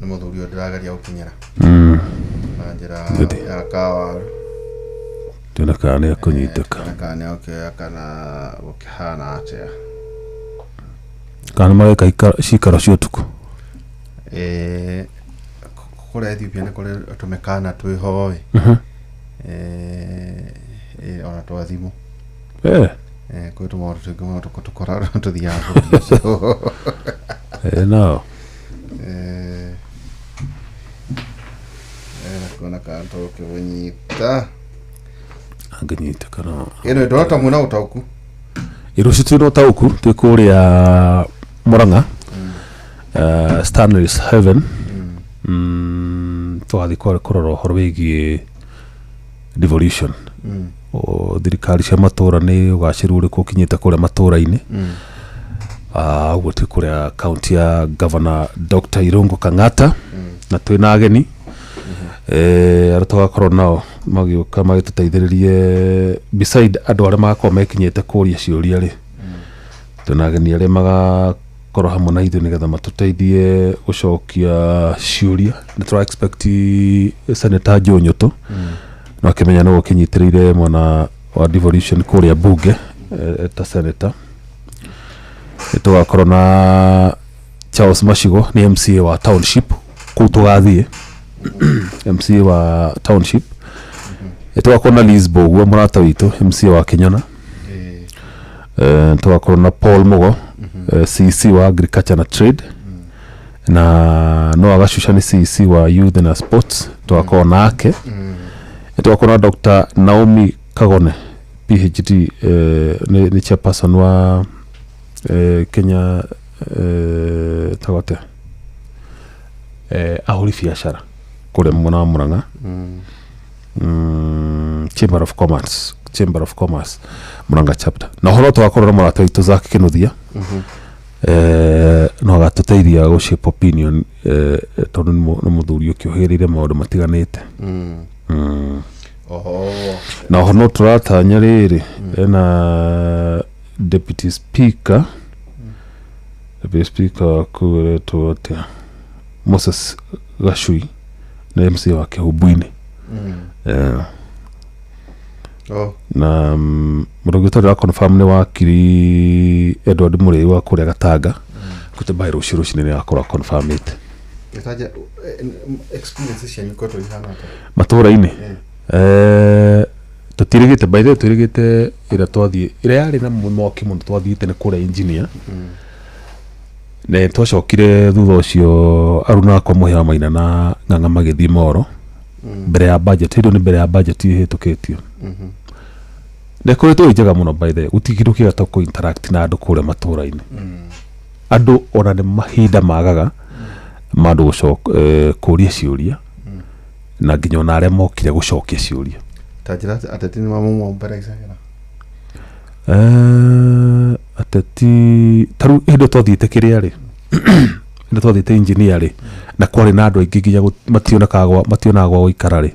nĩ mũthuri ũyũ ndĩrageria gũkinyĩra na njĩra Gĩthĩ. ya kawaru. Tuone kana nĩ ekũnyitĩka. Na kana nĩ okĩoya kana gũkĩhana atĩa. Kana nĩ mareka cikaro cia ũtukũ. Eh, kũrĩa Ethiopia nĩ kũrĩ tũmĩkana twĩho ĩ. Eh, ona twa thimũ. Eh, kwĩ tũmaũndũ tũingĩ mũno tũkoragwo tũthiaga bũrũri ũcio. Nao. Eh, kuona kana tũkĩmũnyita. Angĩnyitĩka no. Ĩno ndĩrota mwĩna ũtaũku. Rũciũ twĩna ũtaũku twĩ kũrĩa Murang'a, Stanley's Heaven. Tũgathiĩ kũrora ũhoro wĩgiĩ devolution. Thirikari cia matũra nĩ ũgacĩru ũrĩkũ ũkinyĩte kũrĩa matũra-inĩ. Ũguo twĩ kũrĩa kaunti ya Governor Dr. Irungu Kang'ata na twĩna ageni arĩa tũgakorwo nao magĩũka magĩtũteithĩrĩrie beside andũ arĩa magakorwo mekinyĩte kũria ciũria rĩ, twĩna ageni arĩa magakorwo hamwe na ithuĩ nĩgetha matũteithie gũcokia ciũria. Nĩ tũra expect Senator Joe Nyutu, no akĩmenya nĩwe ũkĩnyitĩrĩire mwena wa devolution kũrĩa bunge, ta senator. Nĩ tũgakorwo na Charles Macigo, nĩ MCA wa township kũu tũgathiĩ, MCA wa township. Nĩ tũgakorwo na Liz Boguo, mũrata witũ, MCA wa Kĩnyona. Tũgakorwo na Paul Mugo, CC wa agriculture na trade, na no agacuca nĩ CC wa youth na sports, tũgakorwo nake. Nĩ tũgakorwo na Dr. Naomi Kagone PhD, nĩ chairperson wa Kenya, tagote ahũri biacara kũrĩa mwena wa Murang'a, Chamber of Commerce Murang'a chapter. Na ũhoro tũgakorwo na mũrata witũ Zack Kinuthia, no agatũteithia gũ shape opinion, tondũ nĩ mũthuri ũkĩũhĩrĩire maũndũ matiganĩte. Oho. Na oho no tũratanya rĩrĩ ena deputy speaker waku ũretwo atĩa, Moses Gacui, nĩ MCA wa Kĩhumbu-inĩ. Oh. Na mũndũ ũngĩ ũtarĩ wa confirm nĩ wakiri Edward Mũrĩi wa kũrĩa Gatanga kũte by rũciũ rũcinĩ nĩ agakorwo confirmĩte. Ĩtanja experience cianyu ikoretwo ihana atĩa? Matũra-inĩ? Tũtirĩgĩte, by the way, twĩrĩgĩte ĩrĩa twathiĩ ĩrĩa yarĩ na mwaki mũno twathiĩte nĩ kũrĩa engineer, na twacokire thutha ũcio aruna akwa Mũhĩa wa Maina na Ng'ang'a magĩthiĩ Moro mbere ya budget ĩyo, nĩ mbere ya budget ĩhĩtũkĩtio. Na ĩkoretwo ĩ njega mũno. By the way, gũtirĩ kĩndũ kĩega ta kũ interact na andũ kũrĩa matũra-inĩ. Andũ ona nĩ mahinda magaga ma andũ kũria ciũria na nginya ona arĩa mokire gũcokia ciũria. Ta njĩra atĩ ateti nĩ mamũmomberaicagĩra? Ateti ta rĩu hĩndĩ ĩyo twathiĩte kĩrĩa rĩ, hĩndĩ twathiĩte engineer rĩ, na kwarĩ na andũ aingĩ nginya mationaga gwa gũikara rĩ,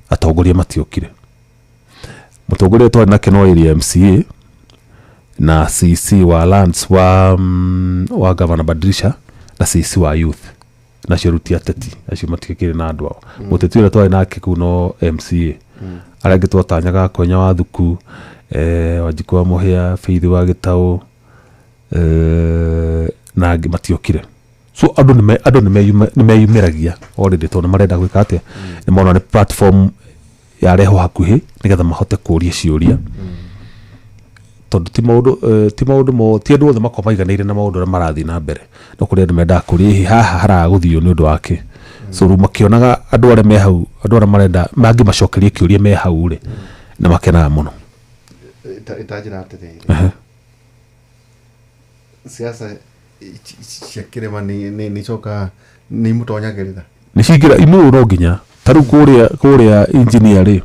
atongoria matiokire. Mũtongoria twarĩ nake no area MCA na CC wa lands wa Governor Badilisha na CC wa youth, nacio rĩu ti ateti, acio matiĩkĩrĩ na andũ ao. Mũteti ũrĩa twarĩ nake kũu no MCA. Arĩa angĩ twatanyaga Kwenya wa Thuku, Wanjikũ wa Mũhĩa, Faith wa Gĩtaũ, na angĩ matiokire. So andũ nĩ meyumĩragia already tondũ nĩ marenda gwĩka atĩa, nĩ mona nĩ platform yarehwo hakuhĩ nĩgetha mahote kũria ciũria, tondũ ti maũndũ mo ti andũ othe makoragwo maiganĩire na maũndũ ũrĩa marathiĩ na mbere, no kũrĩ andũ mendaga kũria hihi haha haraga gũthiĩ nĩ ũndũ wake. So rĩu makĩonaga andũ arĩa me hau, andũ arĩa marenda mangĩmacokeria kĩũria me hau rĩ, nĩ makenaga mũno. Ĩtanjĩra atĩrĩrĩ, siasa cia kĩrĩma nĩ icokaga nĩ imũtonyagĩrĩra? Nĩ cingĩra imũ no nginya ta rĩu kũrĩa engineer rĩ,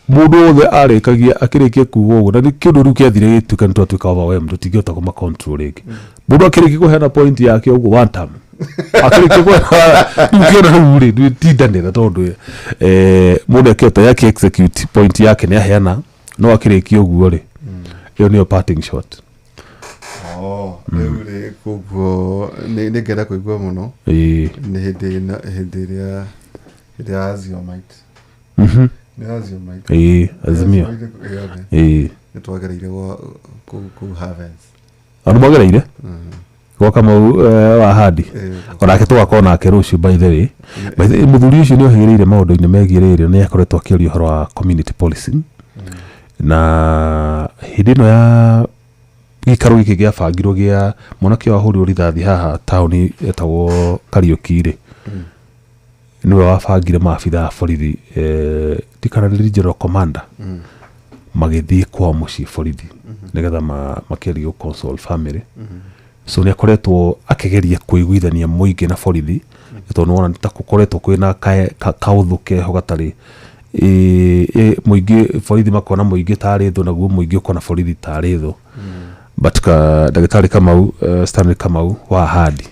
mũndũ wothe arĩkagia akĩrĩkia kuga ũguo, na nĩ kĩũndũ rĩu kĩathire gĩtuĩka nĩ twatuĩka overwhelmed, tũtingĩhota kũma control rĩngĩ. Mũndũ akĩrĩkia kũheana point yake ũguo one time, akĩrĩkia kũheana rĩu kĩona hau rĩ, ndĩtindanĩra tondũ mũndũ akĩhota yake execute point yake nĩ aheana, no akĩrĩkia ũguo rĩ, ĩyo nĩyo parting shot. Oh, rĩu rĩ koguo nĩ ngenda kũigua mũno. Ĩĩ. Nĩ hĩndĩ ĩrĩa hĩndĩ ya Aziomite. Nĩ Aziomite. Ĩĩ, Azimio. Ĩĩ. Ĩĩ. Nĩ twagereire gwa kũu Havens. Andũ magereire gwa Kamau wa Handi. Onake tũgakorwo nake rũciũ, by the way. By the way, mũthuri ũcio nĩ ohĩgĩrĩire maũndũ-inĩ megiĩ rĩrĩ, nĩ akoretwo akĩaria ũhoro wa community policing, na hĩndĩ ĩno ya gĩikaro gĩkĩ gĩabangirwo gĩa mwanake ũyũ wahũrirwo rithathi haha taũni etagwo Kariũki rĩ, nĩwe wabangire maabitha a borithi, ndikana nĩ regional commander, magĩthiĩ kwao mũciĩ borithi nĩgetha makĩgerie gũ console family. So nĩ akoretwo akĩgeria kũiguithania mũingĩ na borithi, tondũ nĩwona nĩ ta gũkoretwo kwĩna kaũthũ keho gatarĩ mũingĩ, borithi makona mũingĩ tarĩ thũ, naguo mũingĩ ũkona borithi tarĩ thũ. But ndagĩtarĩ Kamau, Stanley Kamau wa Handi,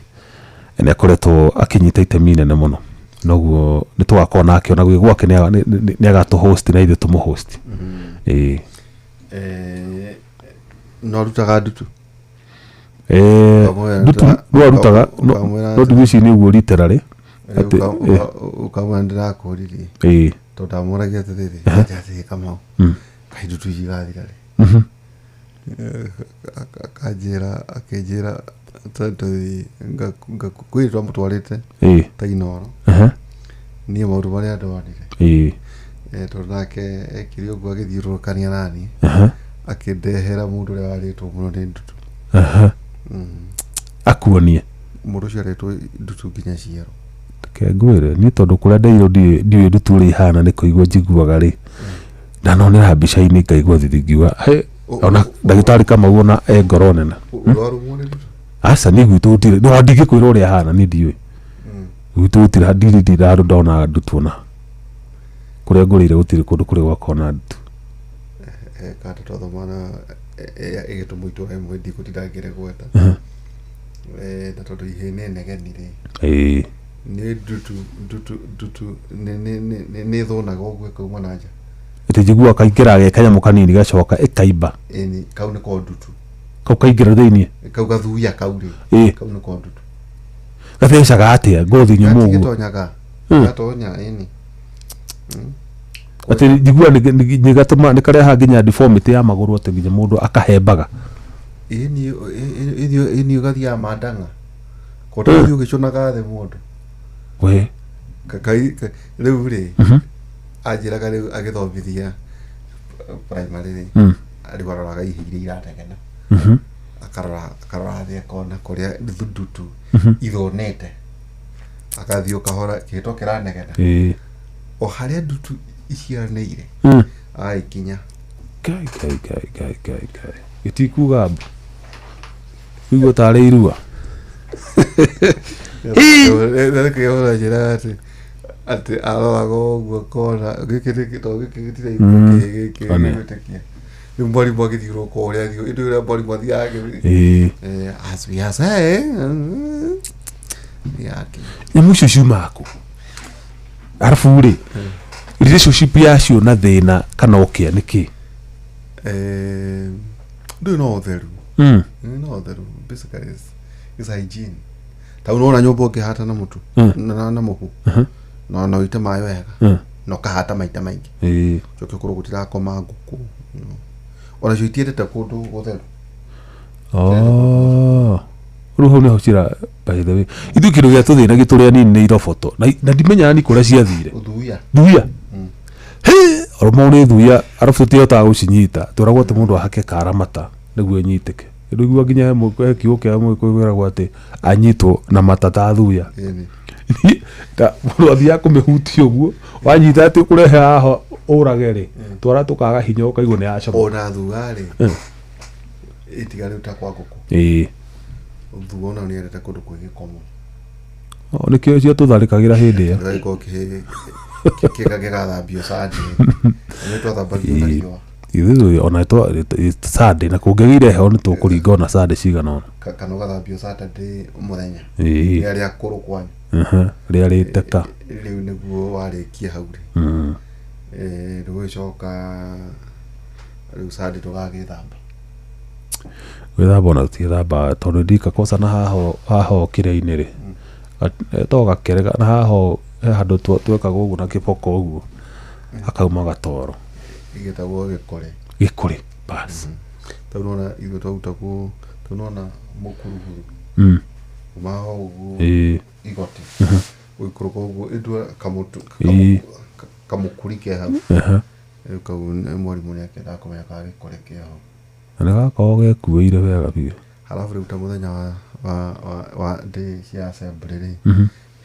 nĩ akoretwo akĩnyita itemi inene mũno, noguo nĩ tũgakorwo nake ona gwĩ gwake nĩ agatũ host na ithuĩ tũmũ host. Ĩĩ. No arutaga ndutu. Ũkamwĩra Ndutu no arutaga, no ũkamwĩra no ndigwĩciria nĩ ũguo literally atĩ Ũkamwĩra ndĩrakũririe tondũ ndamũragia atĩrĩrĩ, atĩrĩ Kamau, kaĩ ndutu ici igathira rĩ? Akanjĩra, akĩnjĩra tondũ kwĩ twamũtwarĩte ta Inooro. Niĩ maũndũ marĩa ndonire, tondũ nake ekire ũguo agĩthiũrũrũkania nani, akĩndehera mũndũ ũrĩa warĩtwo mũno nĩ ndutu. Akuonie. Mũndũ ũcio arĩtwo ndutu nginya ciero. Reke ngwĩre, niĩ tondũ kũrĩa ndeirwo ndiũĩ ndutu ũrĩa ihana, nĩ kũigua njiguaga rĩ, ndanonera mbica-inĩ ngaigua thithi, ngiuga he ona ndagĩtarĩ Kamau ona e ngoro nene. Ũrarũmwo nĩ ndutu? Aca, niĩ gwitũ gũtirĩ, no ndingĩkwĩra ũrĩa ahana, niĩ ndiũĩ. Gwitũ gũtirĩ, ndirĩ ndirĩ handũ ndona ndutu, ona kũrĩa ngũrĩire gũtirĩ kũndũ kũrĩ gwakona ndutu. Kanda twathomana ĩgĩtũmwo itũra ĩmwe ndigũtinda ngĩrĩgweta. Na tondũ ihĩĩ nĩ negeni rĩ, nĩ ndutu ndutu ndutu nĩ thũnaga ũguo ĩkauma na nja. Ĩtĩ njiguaga kaingĩra ge kanyamũ kanini gacoka ĩkaimba. Ĩni, kau nĩko ndutu. Kau kaingĩra thĩiniĩ. Kau gathuya kau rĩ, kau nĩko ndutu. Gathecaga atĩa ngothi nyũmũ ũguo? Gatigĩtonyaga. Gatonya ĩni. Atĩ njiguaga nĩ gatũma nĩ karehaga nginya deformity ya magũrũ, atĩ nginya mũndũ akahembaga. Ĩni, ĩni, ũgathiaga mandang'a kota ũthiĩ ũgĩcũnaga thĩ mũndũ. We. Rĩu rĩ, anjĩraga rĩu agĩthomithia primary rĩ, rĩu aroraga ihĩ iria irategena, akarora thĩ akona kũrĩa ndutu ithonete, akathiĩ o kahora kĩhĩto kĩranegena, o harĩa ndutu iciaranĩire, agaikinya. Ngai, Ngai, Ngai, Ngai, Ngai, Ngai, gĩtikuga mbu, kũigua tarĩ irua. Njĩraga atĩ aroraga ũguo akona gĩkĩ nĩ to gĩkĩ gĩtirĩ gĩkĩ One. gĩgwĩtĩkia. Rĩu mwarimũ agĩthiũrũrũka ũrĩa athiĩ ĩndĩ ũrĩa mwarimũ athiaga as we are saying, yake. Nyamũ icio ciumaga kũ? Arabu rĩ, relationship yacio na thĩna kana ũkĩa nĩ kĩ? Ndũyũ no ũtheru. No ũtheru, basically is hygiene. Ta unaona nyũmba ũngĩhata na mũtu na mũhu, na ũite maĩ wega, na ũkahata maita maingĩ, coke ũkorwo gũtirakoma ngũkũ. Onacio itiendete kũndũ gũtheru. Oh. Rĩu hau nĩho cira. By the way, ithuĩ kĩndũ gĩa tũthĩna gĩtũrĩa nini nĩ iroboto, na ndimenyaga ni kũrĩa ciathire. Ũthuia. Thuia. Hĩ, oromo nĩ thuia, arabu tũtihotaga gũcinyita, twĩragwo atĩ mũndũ ahake kara mata nĩguo ĩnyitĩke. Ndũigua nginya he kiugo kĩa mũgĩkũyũ kwĩragwo atĩ anyitwo na mata ta thuya. Ĩni. Ta mũndũ athiaga kũmĩhutia ũguo, wanyita atĩ ũkũrehe haha ũrage rĩ, twara tũkaga hinya, ũkaigua nĩ yacama. Ona thua rĩ, ĩtiga rĩu ta kwa ngũkũ, thua ona nĩendete kũndũ kwĩ gĩko mũno. Oh, nĩkĩo ciatũtharĩkagĩra hĩndĩ ĩyo. Gĩgagĩkorwo gĩgathambio Sunday, nĩ twathambagio na riũa. Ithuĩ ona Sunday na kũngĩgĩire heho nĩ tũkũringa ona Sunday cigana ũna. Kana ũgathambio Saturday mũthenya. Nĩ arĩa akũrũ kwanyu. Rĩa rĩteka. Rĩu nĩguo warĩkia hau rĩ, rĩu ũgĩcoka rĩu Sunday ndũgagĩthamba. Gwĩthamba ona tũtiĩthambaga tondũ ndika kosa na haho haho kĩrĩa-inĩ rĩ, to gakere na haho he handũ twekaga ũguo na kĩboko ũguo hakauma gatoro. Gĩtagwo gĩkore. Gĩkũrĩ bas. Tondũ nona ithuĩ twarutagwo, tondũ nona mũkuruguru kuma ho ũguo, igoti gũikũrũka ũguo ĩndua kamũtu, kamũkuri ke hau. Rĩu kau mwarimũ nĩakĩendaga kũmenya kana gĩkore kĩ hau. Na nĩ gakoragwo gekuĩire wega biũ. Halafu rĩu ta mũthenya wa ndĩ cia assembly rĩ,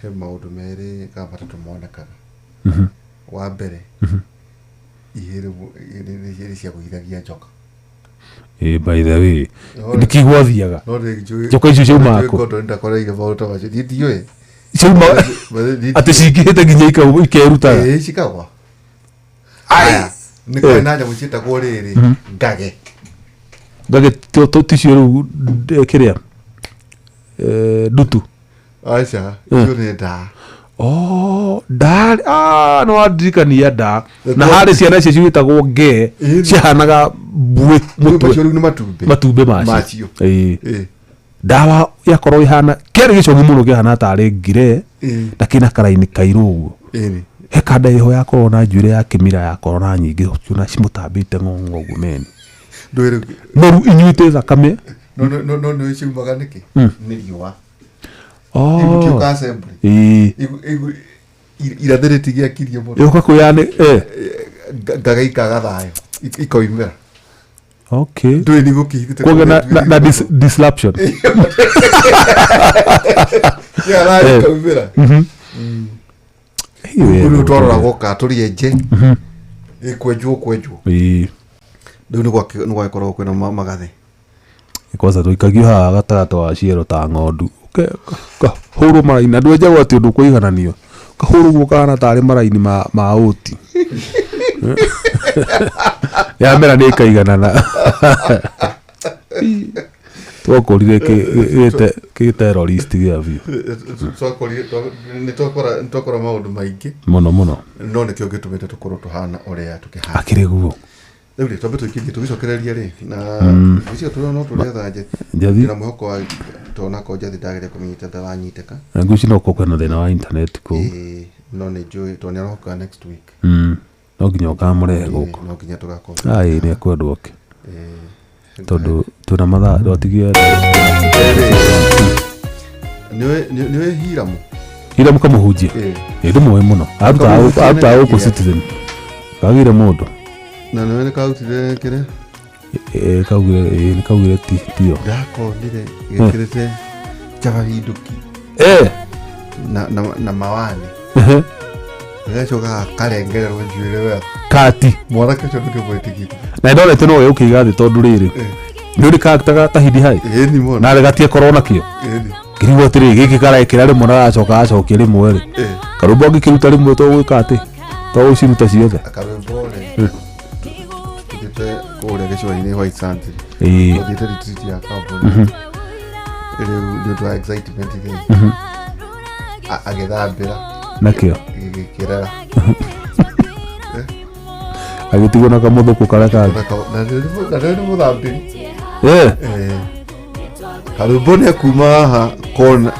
he maũndũ merĩ kana matatũ monekaga. Wa mbere, ihĩrĩ ciagũithagia njoka. Ĩĩ, by the way, No- nĩkĩ gwathiaga? No nĩ Njoka icio ciaumaga kũ? Kondo ndakoreire maũndũ ta macio, niĩ ndiũĩ. Ciauma atĩ cingĩhĩte nginya ikerutaga? Ĩĩ, cikagwa. Aya, nĩ kwarĩ na nyamũ ciĩtagwo rĩrĩ ngage. Ngagĩ ticio rĩu kĩrĩa ndutu? Aca, icio nĩ ndaa. Oh, ndaa. Ah, no wandirikania ndaa na harĩ ciana icio ciĩtagwo ngee. Ciahanaga mbuĩ macio mũtwe. Rĩu nĩ matumbĩ. Matumbĩ macio. Macio. Ĩĩ. Ĩĩ. Ndawa yakorwo ihana kĩarĩ gĩcogi mũno, kĩahana tarĩ ngire na kĩna karaini kairũ ũguo. Ĩĩ. He kanda ĩho yakorwo na njuĩrĩ ya kĩmira yakorwo na nyingĩ ciona cimũtambĩte ng'ong'o ũguo meni. Ndũĩ rĩu Noru inyuĩte thakame. No nĩ ciumaga nĩkĩ? Nĩ riũa. Oh. Igũtiũka assembly. Ĩĩ. Irathĩrĩti gĩakirie mũno. Yũka kwĩyane Ngage ikaga thayũ, ikoimĩra. Okay. Ndũĩ nĩ gũkĩhithĩte. Kũgĩa na disruption. Thayũ ikaumĩra. Hiyo. Rĩu twaroragwo ka tũrĩ enje, ĩkwenjwo kwenjwo. Ĩĩ. Rĩu nĩ gwagĩkoragwo kwĩna magathĩ. Kwanza tũikagio haha gatagatĩ wa ciero ta ng'ondu, kahũrwo maraini na ndwenjagwo atĩ ũndũ kũigananio, kahũrwo guo kahana tarĩ maraini ma ũti yamera nĩ ĩkaiganana. Twakũrire kĩ terrorist gĩa biũ. Nĩ twakora maũndũ maingĩ. Mũno mũno. No nĩkĩo gĩtũmĩte tũkorwo tũhana ũrĩa tũkĩhana. Akĩrĩ guo. Rĩu rĩ, twambe tũikĩrie tũgĩcokereria rĩ na ngwĩciria tũrĩa no tũrĩetha Njathi. Ndĩna mwĩhoko wa tonako njathi ndageria kũmĩnyita ndaranyitĩka. Na ngwĩciria no gũkorwo kwĩna thĩna wa internet kũu. Ĩĩ, no nĩ njũĩ tondũ nĩ aroka next week. No nginya ũkamũrehe Ĩĩ, gũkũ. No nginya tũgakorwo. Ai, nĩ ekwendwo ke. Ĩĩ. Tondũ twĩna mathaa twatigie. Nĩũĩ Hiramu? Ira mũkamũhunjia. Ĩĩ. Ĩ, ndĩmũĩ mũno, arutaga Mũkamũhunjia arutaga nĩ gũkũ kĩrĩa? Citizen kagire mũndũ. Na nĩwe nĩ karutire kĩrĩa? Ĩ, kaugire ĩ, nĩ kaugire tio. Ndakonire gĩkĩrĩte njabahindũki na mawani, gagacoka gakarengererwo njuĩrĩ wega. Kati. Mwanake ũcio ndũkĩmwĩtĩkĩtie. Na ndorete no we ũkĩiga thĩ tondũ rĩrĩ nĩ ũrĩ kaktaga tahidi hai. Ĩni mũno. Na gatie korwo nakĩo. Ĩni. Ngĩrigwo atĩrĩ, gĩkĩ karekĩra rĩmwe na gacoka gacokia rĩmwe rĩ, karũmbo angĩkĩruta rĩmwe tũgwĩka atĩ tũgũciruta ciothe. Akarwĩmbo rĩ, tũthiĩte kũrĩa gĩcũa-inĩ White Sands, tũthiĩte retreat ya kambuni. Rĩu nĩ ũndũ wa excitement rĩ, agĩthambĩra nakĩo gĩgĩkĩrera. Agĩtigwo na kamũthũkũ karĩa kangĩ. Na rĩu nĩ mũthambĩri. Karwĩmbo nĩ akuma haha kona,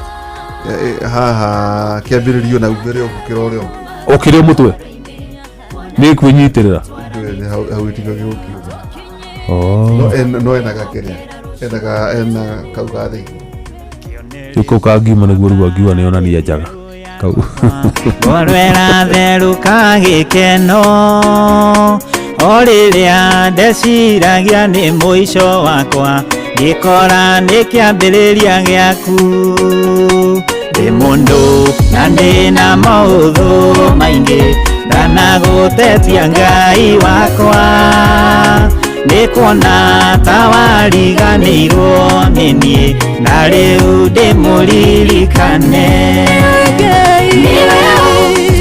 haha kĩambĩrĩrio na umĩre ũguo kĩra ũrĩa ũngĩ. Ũkĩrĩ mũtwe nĩ kwĩnyitĩrĩra. Ndũĩ nĩ hau gĩtiga gĩgũkiuma. Oh. No enaga kĩrĩa enaga ena kau ga thĩinĩ. Rĩu kau kangiuma nĩguo rĩu angiuga nĩ onania njaga kau. Ngorwera therũka gĩkeno o rĩrĩa ndeciragia nĩ mũico wakwa, ngĩkora nĩ kĩambĩrĩria gĩaku. Ndĩ mũndũ na ndĩna maũthũ maingĩ, ndanagũtetia Ngai wakwa, nĩ kuona ta wariganĩirwo nĩ niĩ, na rĩu ndĩmũririkane. Niwe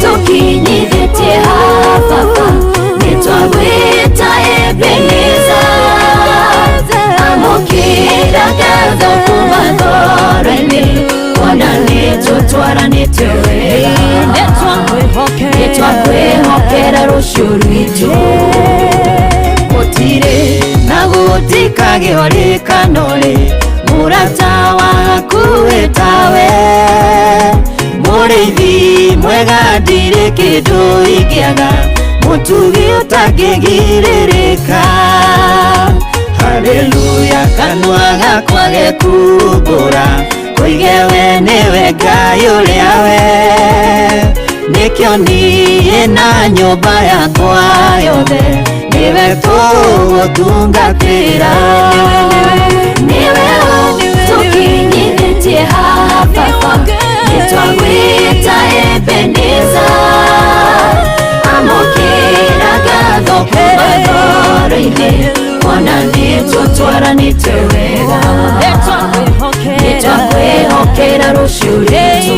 tukinyithĩtie haha baba, nĩtwagwĩta Ebeneza, amũkĩra ngatho kuma ngoro-inĩ, kuona nĩtũtwaranĩte wega, nĩtwakwĩhokera rũciũ rwitũ, gũtirĩ na gũtirĩ. Gũtikagĩo rĩkano rĩ mũrata waku ĩtawe mũrĩithi mwega ndirĩ kĩndũ ingĩaga mũtugi ũtangĩgirĩrĩka. Haleluya, kanua gakwa gekumbũra koige we nĩwe Ngai ũrĩa we nĩkĩo niĩ na nyũmba yakwa yothe nĩwe tũgũtungatĩra. Nĩwe tũkinyithĩtie haha baba, nĩtwagwĩta Ebeneza. Amũkĩra ngatho kuma ngoro-inĩ, kuona nĩtũtwaranĩte wega, nĩtwakwĩhokera rũciũ rwitũ.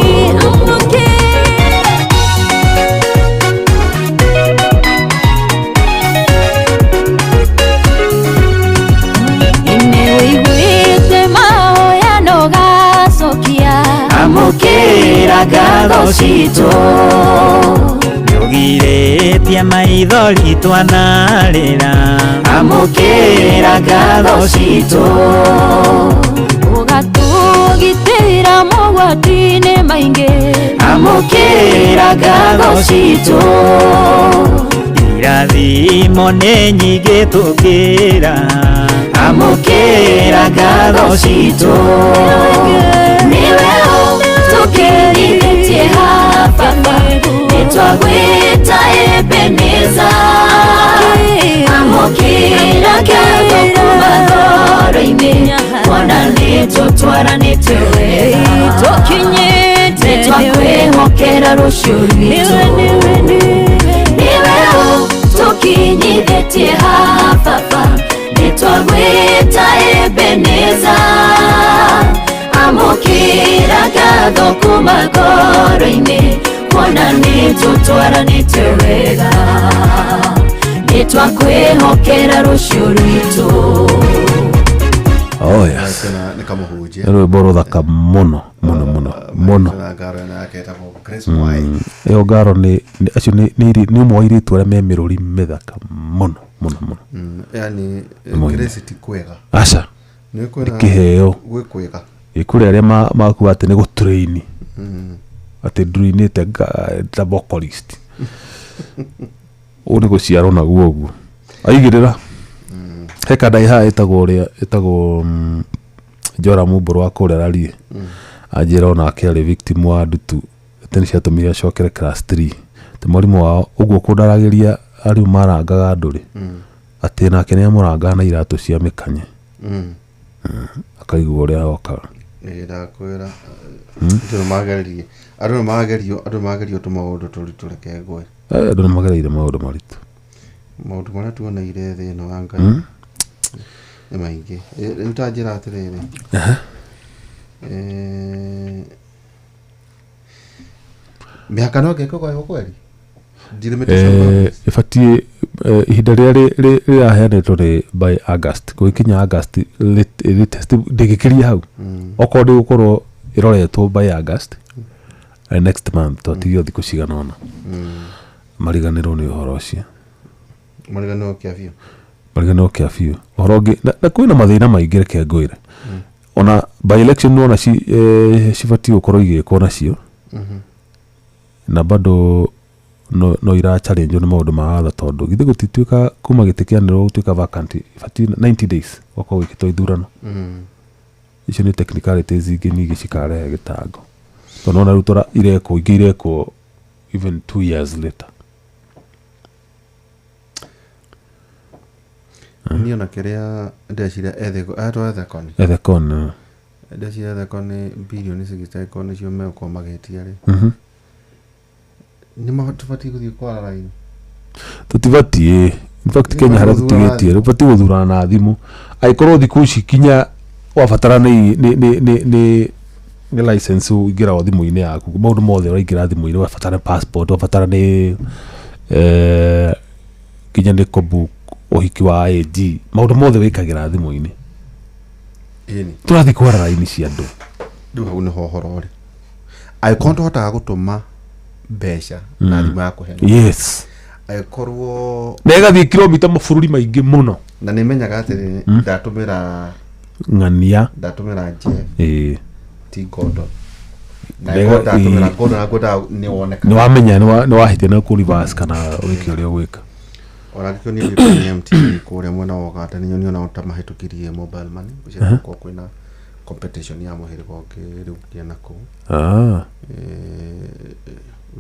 Nĩwĩiguĩte mahoya na ũgacokia, amũkĩra ngatho citũ. Nĩũgirĩtie maithori twanarĩra, amũkĩra ngatho citũ. Ũgatũgitĩra mogwati-inĩ maingĩ, amũkĩra ngatho citũ. Irathimo nĩ nyingĩ tũkĩra, amũkĩra ngatho citũ. Nĩwe tũkinyithĩtie haha baba, nĩtwagwĩta Ebeneza. Amũkĩra ngatho kuma ngoro-inĩ, kuona nĩtũtwaranĩte wega, nĩtwakwĩhokera rũciũ rwitũ. Nĩwe tũkinyithĩtie haha baba, nĩtwagwĩta Ebeneza. Amũkĩra ngatho kuma ngoro-inĩ, kuona nĩtũtwaranĩte wega, nĩtwakwĩhokera rũciũ rwitũ. Oh yes. Nĩ kamũhunjia. Nĩ rwĩmbo rũthaka mũno mũno mũno mũno. Na ngaro ĩno yake ĩtagwo Grace Mwai. Ĩyo ngaro nĩ acio nĩ ũmwe wa airĩtu arĩa me mĩrũri mĩthaka mũno mũno mũno. Yani Mwai. Grace ti kwega. Aca. Nĩ kwĩna Nĩ kĩheo. Gwĩ kwega. Kũrĩ arĩa makuga atĩ nĩ gũtũrĩini, atĩ ndũinĩte ta vocalist, ũũ nĩ gũciarwo naguo ũguo aigĩrĩra. He kandai haha ĩtagwo ũrĩa ĩtagwo Jora Mumbũrũ wa kũrĩa Rariĩ, anjĩra onake arĩ victim wa ndutu, atĩ nĩ ciatũmire acokere class 3, atĩ mwarimũ wao ũguo kũndaragĩria arimũ marangaga andũ rĩ, atĩ nake nĩ amũrangaga na iratũ cia mĩkanye, akaigua ũrĩa okaga. Ĩ, ndakwĩra andũ nĩ mageririe, andũ nĩ magerio, andũ nĩ magerio tũmaũndũ tũritũ, reke ngwe. Andũ nĩ magereire maũndũ maritũ. Maũndũ marĩa tuoneire thĩ ĩno ya Ngai nĩ maingĩ. Rĩu ta njĩra atĩrĩrĩ, mĩhaka no ĩngĩkũgaywo kweri ndirĩmĩte. Ĩbatiĩ ihinda rĩrĩa rĩraheanĩtwo nĩ by August, gũgĩkinya August latest, ndĩngĩkĩria hau. Okorwo ndĩgũkorwo ĩroretwo by August, next month, twatigio thikũ cigana ũna, mariganĩrwo nĩ ũhoro ũcio. Mariganĩrwo kĩa biũ. Mariganĩrwo kĩa biũ. Ũhoro ũngĩ na kwĩna mathĩna maingĩ, reke ngwĩre, ona by election nĩwona cibatiĩ gũkorwo igĩkwo nacio, na bado no ira challenge nĩ maũndũ ma watho, tondũ githĩ gũtituĩka kuma gĩtĩ kĩanĩrĩrwo gũtuĩka vacant ibatiĩ 90 days gũkorwo gwĩkĩtwo ithurano. Icio nĩ technicalities ingĩ ningĩ cikarehe gĩtango, tondũ nona rĩu tora irekwo ingĩ irekwo even 2 years later. Niĩ ona kĩrĩa ndeciria etwo ethekoni. Ethekoni. Ndeciria ethekoni birioni 60 angĩkorwo nĩcio megũkorwo magĩtia rĩ, nĩ tũbatiĩ gũthiĩ kwara raini? Tũtibatiĩ. In fact, Kenya harĩa gũthurana. tũtigĩtie ũbatiĩ gũthurana na thimũ, angĩkorwo thikũ ici kinya wabatara nĩ license ũingĩra o thimũ-inĩ yaku, maũndũ mothe ũraingĩra thimũ-inĩ, wabatara passport, wabatara nĩ nginya nĩ kũbook ũhiki wa AG, maũndũ mothe wĩkagĩra thimũ-inĩ. Ĩni. Tũrathiĩ kwara raini cia andũ? Rĩu hau nĩho ũhoro ũrĩ, angĩkorwo tũhotaga gũtũma mbeca na thimũ ya kũhena, yes angĩkorwo na ĩgathiĩ kilomita mabũrũri maingĩ mũno. Na nĩ menyaga atĩrĩ, ndatũmĩra Ng'ania. Ndatũmĩra Jeff, ti Gordon na Mbega, ndatũmĩra ĩĩ. Gordon, na Gordon nĩ woneka. Nĩ wamenya nĩ wahĩtia na kũ reverse kana wĩke ũrĩa ũgwĩka. Ona ngĩkĩo niĩ thiĩte MTV kũrĩa mwena wa Ũganda, nĩ nyonio nao ta mahĩtũkirie mobile money gũciria gũkorwo kwĩna competition ya mũhĩrĩga ũngĩ rĩu nginya na kũu.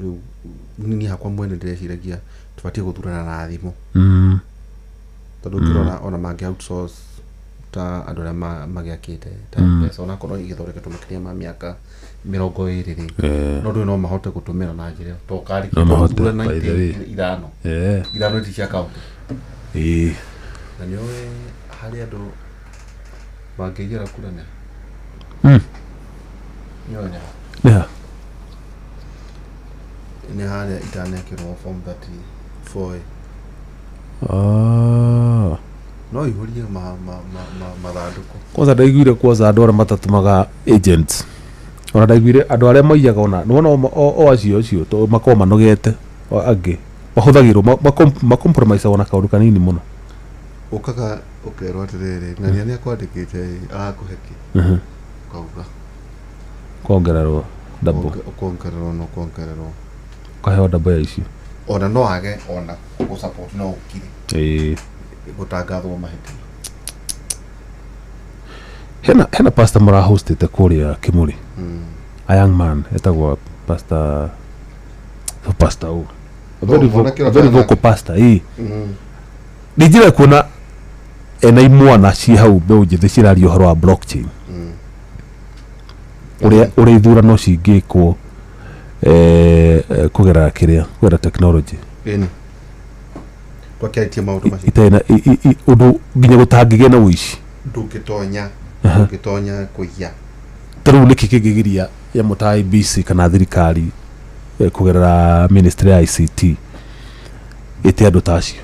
Rĩu niĩ hakwa mwene ndĩreciragia tũbatiĩ gũthurana na thimũ, tondũ ũngĩrora ona mangĩ outsource ta andũ arĩa magĩakĩte ta M-Pesa, onakorwo igĩthondeketwo makĩria ma mĩaka 20 rĩ, no ndũĩ no mahote gũtũmĩra na njĩra ĩyo to kari No mahote, tũthurana by the way. itĩ ithano, ithano iti cia kaunti. Na nĩ ũĩ harĩ andũ mangĩigĩra kura nĩ nĩ ũĩ nĩ ha? Nĩ ha? Nĩ harĩa itanekĩrwo form 34. Ah. No ihũrie mathandũkũ. Kwanza ndaiguire, kwanza andũ arĩa matatũmaga agents, ona ndaiguire andũ arĩa maiyaga, ona nĩwona o acio to makoragwo manogete, o angĩ mahũthagĩrwo macompromiseagwo na kaũndũ kanini mũno. Ũkaga ũkerwo atĩrĩrĩ, ng'ania nĩ akwandĩkĩte, arakũhe kĩ, ũkauga Kongererwo double. Ũkongererwo na ũkongererwo. Ũkaheo double ya icio. Ona no age ona gũsupport, no ũkire gũtangathwo mahĩtia. Hena pastor mũrahostĩte kũrĩa Kĩmũrĩ, a young man etagwo pastor ũ, a very, mwanake a very ũrĩa vocal pastor, ĩĩ. Nĩ njĩra kuona ena imwana ci hau mbeũ njĩthĩ ciraria ũhoro wa blockchain, ũrĩa ithurano cingĩkwo kũgerera kĩrĩa, kũgerera technology. Ĩni twakĩarĩtie maũndũ macio. Itarĩ na ũndũ nginya gũtangĩgĩa na ũici. Ndũngĩtonya kũiya. Ta rĩu nĩkĩ kĩngĩgiria nyamũ ta IBC kana thirikari, kũgerera ministry ya ICT, ĩte andũ ta acio?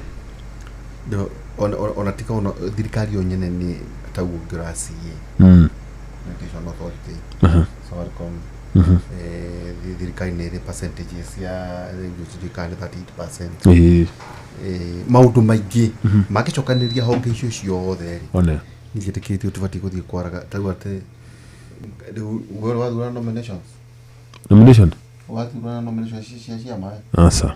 Ona tika ona thirikari yo nyene nĩ tauguo ũngĩrora CA, Communication Authority, Safaricom, thirikari nĩ ĩrĩ percentages cia thirikari nĩ 38%. Maũndũ maingĩ mangĩcokanĩrĩria honge icio ciothe rĩ, One. Niĩ njĩtĩkĩtie tũbatiĩ gũthiĩ kwaraga tau atĩ rĩu we wathurana nominations. Nomination. Wathurana nominations cia ciama. Aca.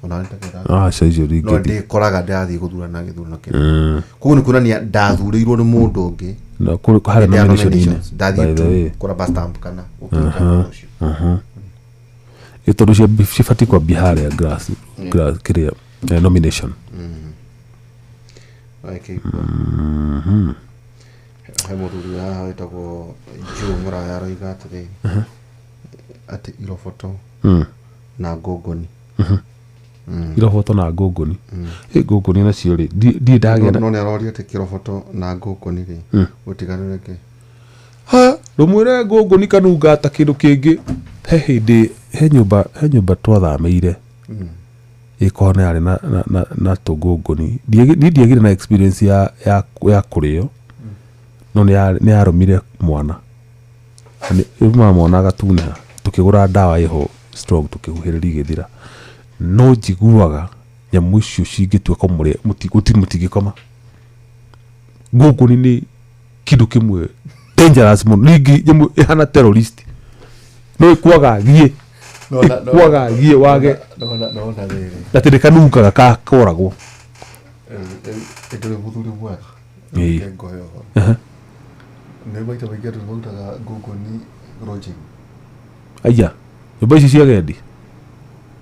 Ona nĩtakĩra. Aca, icio No ndingĩthiĩ. ndĩkoraga ndĩrathiĩ gũthurana gĩthurano kĩna, koguo nĩ kuonania ndathurĩirwo nĩ mũndũ ũngĩ. Na harĩa Hĩndĩ ya nomination-inĩ, nominations, ndathiĩ by the tu way. kũraba stamp kana gũkĩka ũndũ ũcio. Ĩ tondũ cibatiĩ kwambia harĩa grass kĩrĩa, nomination. Wekĩigua he mũthuri haha wĩtagwo Joe Mũraya aroiga atĩrĩ atĩ iroboto na ngũngũni. Iroboto na ngũngũni. Ĩ ngũngũni nacio rĩ, ndirĩ ndagĩa na No nĩ aroria atĩ kĩroboto na ngũngũni rĩ, ũtiganu nĩkĩ? Ha, ndũmwĩre ngũngũni kanunga ta kĩndũ kĩngĩ. He hĩndĩ he nyũmba twathamĩire ĩkorwo nĩ yarĩ na tũngũngũni. Niĩ ndiagire na experience ya kũrĩo, no nĩ yarũmire mwana. Na nĩ mwana agatunĩha, tũkĩgũra ndawa ĩho strong, tũkĩhuhĩrĩria igĩthira, no njiguaga nyamũ icio cingĩtuĩka mũrĩ mũtingĩkoma. Ngũngũni nĩ kĩndũ kĩmwe dangerous mũno, ningĩ nyamũ ĩhana terrorist, no ĩkwagagie, ĩkwagagie wage. Nona rĩrĩ. Atĩ nĩ kanungaga kakoragwo. Ndũrĩ mũthuri mwega. Ĩĩ. Ngohe ũhoro nĩ maita maingĩ andũ nĩmarutaga ngũngũni lodging. Aya nyũmba ici cia gendi.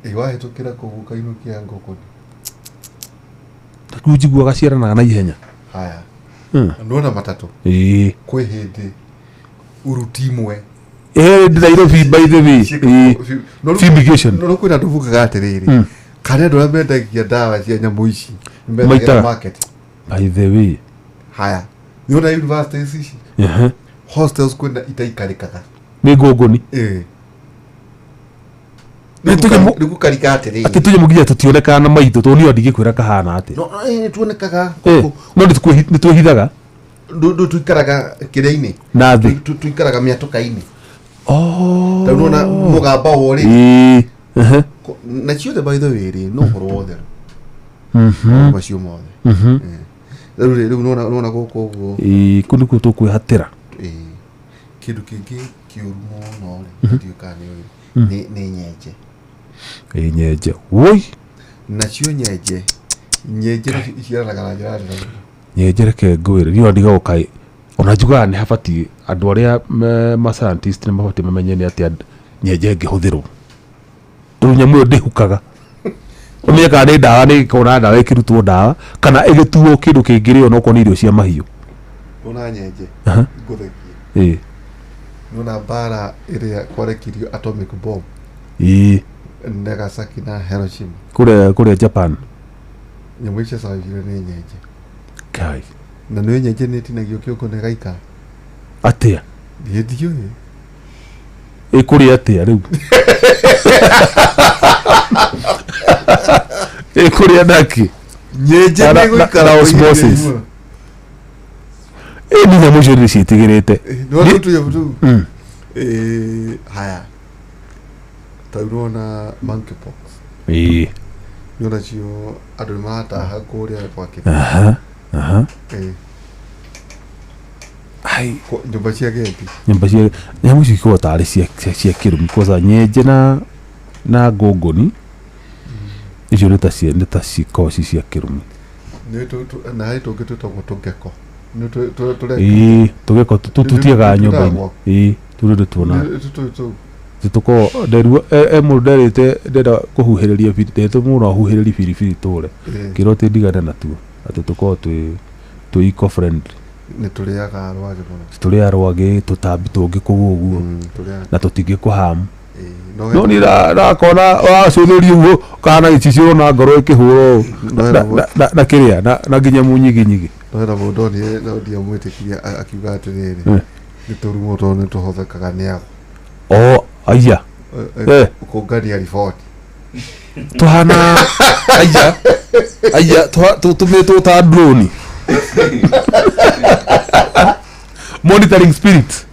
Ĩ wahĩtũkĩra kũu ũkainũkia ngũngũni. Rĩu njiguaga ciaranaga na ihenya. Haya, nĩwona matatũ, kwĩ hĩndĩ uruti imwe Ĩ Nairobi, by the way. Ĩĩ. Fumigation. No kwĩna andũ bugaga atĩrĩrĩ, kana andũ arĩa mendagia ndawa cia nyamũ ici nĩmendagĩra Maitaga. market. By the way. Haya, nĩwona universities ici, hostels, kwĩna itaikarĩkaga. Nĩ ngũngũni. Ĩĩ. Nĩ Nĩ gũkarika atĩrĩrĩ. Atĩ tũnyamũ nginya tũtionekaga na maitho, tondũ niĩ ndingĩkwĩra kahana atĩa. No, ĩĩ, nĩtuonekaga. No nĩ twĩhithaga. Tuikaraga kĩrĩa-inĩ. Na thĩ. Tuikaraga mĩatũka-inĩ. Oh. Tarĩu nĩwona mũgamba wo rĩ, Ĩĩ. Na ciothe, by the way rĩ, no ũhoro wa ũtheru. Maũndũ macio mothe. Rĩu rĩ, rĩu nĩwona nĩwona gũkũ ũguo. Ĩĩ, kũu nĩkuo tũkwĩhatĩra. Ĩĩ. Kĩndũ kĩngĩ kĩũru mũno rĩ, ndiũĩ kana nĩ ũĩ, nĩ nyenje. Ĩĩ, nyenje woi. Nacio nyenje nacio iciaranaga na njĩra nene mũno. Nyenje reke ngwĩre, niĩ ona ndigagwo kaĩ ona njugaga nĩ habatiĩ andũ arĩa ma scientist nĩ mabatiĩ mamenye nĩ atĩa nyenje ĩngĩhũthĩrwo, tondũ nyamũ ĩyo ndĩhukaga. Ũmenye kana nĩ ndawa, nĩ ĩkorwo na ndawa ĩkĩrutwo ndawa kana ĩgĩtuo kĩndũ kĩngĩrĩo onokorwo nĩ irio cia mahiũ. Nĩwona nyenje Aha. ngũthekie. Ĩĩ. Nĩwona mbara ĩrĩa kwarekirio atomic bomb Ĩĩ. Nagasaki na Hiroshima. Kũrĩa Japan. Nyamũ icio ciacabaicire nĩ nyenje. Kai. Na nĩ nyenje nĩ ĩtinagio kĩongo na ĩgaikara. Atĩa? Niĩ ndiũĩ. Ĩkũrĩa atĩa rĩu? Ĩkũrĩa naki? Nyenje Na- nĩ ĩgũikara na kwa ihinda osmosis. iraihu. Ĩ, nĩ nyamũ icio nĩ ciĩtigĩrĩte. Nĩwona tũnyamũ tũu? Mm. Ĩĩ, haya ta rĩu nĩwona monkeypox. Ĩĩ. Nĩwona cio andũ nĩ marataha kũrĩa gwake. Aha. Aha. Ĩĩ. Ai. Nyũmba cia gendi. Nyũmba cia nyamũ icio ikoragwo tarĩ cia kĩrumi kwanza nyenje na ngũngũni icio nĩ ta cikoragwo ci cia kĩrumi. Nĩ na harĩ tũngĩ twĩtagwo tũgeko. Nĩ tũrĩa Ĩĩ, tũgeko tũtiagaga nyũmba-inĩ. Tũtagwo. Ĩĩ, tũrĩ ndĩtuonaga. Nĩ tũtũ Tũkoragwo nderuo e mũndũ nderĩte ndenda kũhuhĩrĩria nderĩte mũndũ ahuhĩrĩrie biribiri tũre. Ngĩrwo atĩ ndigane natuo atĩ tũkoragwo twĩ eco friendly. Nĩ tũrĩaga rwagĩ mũno. Tũrĩa rwagĩ tũtambi tũngĩ kũu ũguo. Tũrĩaga. Na tũtingĩkũhamu. Ĩĩ, no No niĩ ndakona wacũthĩria ũguo kana gĩcicio ũrona ngoro ĩkĩhũra ũũ. No hena mũndũ- Na kĩrĩa na nginya mũnyiginyigi. No hena mũndũ onire no ndiamwĩtĩkirie akiuga atĩrĩrĩ, nĩ tũrumo tondũ nĩ tũhothekaga nĩ ago. O aya. Kũngania riboti. Tũhana aya aya tũtũmĩtwo ta drone. Monitoring spirit.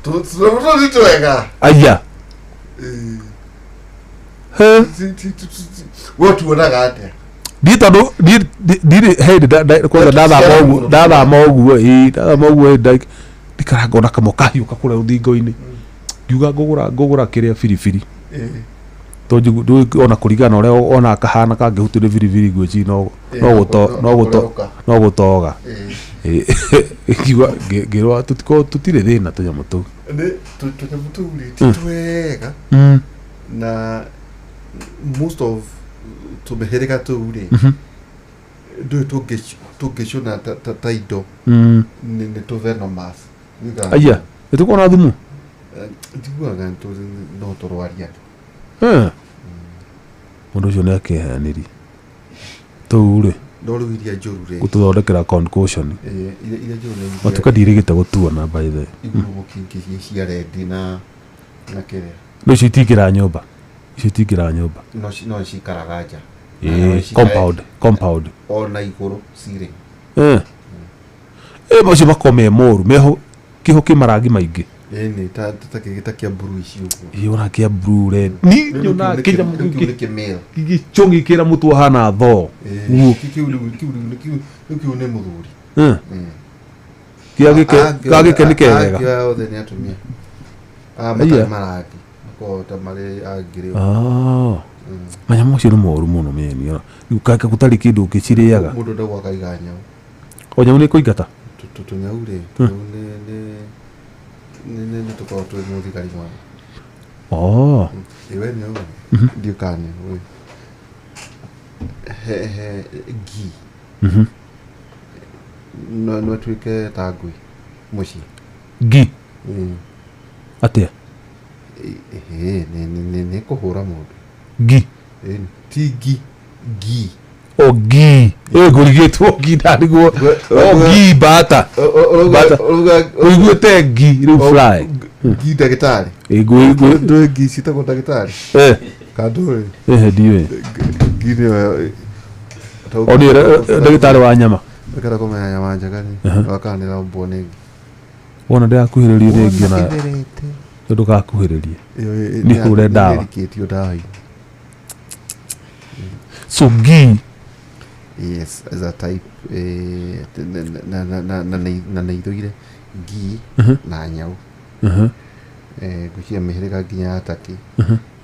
Tũrũmo tũu ti twega. Aya. He. We tuonaga atĩa? Ndiĩ tondũ ndirĩ hĩndĩ kwanza ndathama ũguo, ĩĩ, ndathama ũguo, ĩĩ, ndikara ngona kamwe kahiũka kũrĩa rũthingo-inĩ. Ngiuga ngũgũra kĩrĩa biribiri. Tondũ ndũĩ ona kũringana na ũrĩa ona kahana kangĩhutio nĩ biribiri ngwĩciria no gũtoga. Ĩĩ, ngiuga, ngĩrwo tũtikorwo tũtirĩ thĩna tũnyamũ tũu. Nĩ tũnyamũ tũu rĩ, ti twega. Na most of tũmĩhĩrĩga tũu rĩ, ndũĩ tũngĩcũna ta indo nĩ tũ venomous. Aya, nĩ tũkoragwo na thumu? Njiguaga no tũrwarie andũ. Mũndũ ũcio nĩ akĩheanirie. Tũu rĩ. No rĩu iria njũru rĩ. Gũtũthondekera concoction. Ĩĩ, iria njũru nĩ iria Matuka ndirĩgĩte gũtuona by the way. Igurumũki ingĩ cia rendi na kĩrĩa. No icio itingĩra nyũmba. Icio itingĩra nyũmba. No cikaraga nja. Ĩĩ, No cikare compound. Ona igũrũ ceiling. Macio makoragwo me moru, meho kĩho kĩ marangi maingĩ. Ĩĩ, nĩ ta kĩngĩ ta kĩa blue ici ũguo. Ĩĩ, ona kĩa blue red. Ni Rĩu nyonaga kĩu nĩ kĩnyamũ kĩu nĩ kĩmale. gĩcũng'i kĩra mũtwe ũhana thoo. Ĩĩ, Guo. kĩu rĩu, kĩu rĩu nĩ kĩu, rĩu kĩu nĩ mũthuri. Kĩa gĩke, ka gĩke nĩ kegega. Angĩ aya othe nĩ atumia. Aya Aya. matarĩ marangi. Makoragwo ta marĩ a ngiri ũguo. Manyamũ macio nĩ moru mũno meni. Rĩu gũtarĩ kĩndũ ũngĩcirĩaga. Mũndũ ndagwo akaiga nyau. O nyau nĩ ĩkũingata? Tũnyau rĩ, tũnyau nĩ tũkoragwo twĩ mũthigari mwega. Ĩ, we nĩ ũĩ. Ndiũĩ kana nĩ ũĩ. He ngi. No ĩtuĩke ta ngui mũciĩ. Ngi? Atĩa? Ĩĩ, nĩ kũhũra mũndũ. Ngi? Ĩĩ, ti ngi, ngi. O ngi. Ĩ, ngũrigĩtwo ngi ndarigwo. O ngi bata. Bata. Ũiguĩte ngi rĩu fly. Ngi ndagĩtarĩ. Ĩ, ngũ- Ndũĩ ngi ciĩtagwo ndagĩtarĩ? Kana ndũĩ? Ĩhĩ, ndiũĩ. Ngi nĩyo, O nĩ ndagĩtarĩ wa nyama. Ũkĩenda kũmenya nyama njega rĩ, wakanĩra mbwo nĩ ngi. Wona ndĩrakuhĩrĩrio nĩ ngi ona Ĩtherete. ndũgakuhĩrĩrie. Ĩyo, Nĩ hũre ndawa. nĩrikĩtio ndawa-inĩ. So ngi. Yes, as a type na nĩ ithũire ngii na nyau. Ngwĩciria mĩhĩrĩga nginya ya taki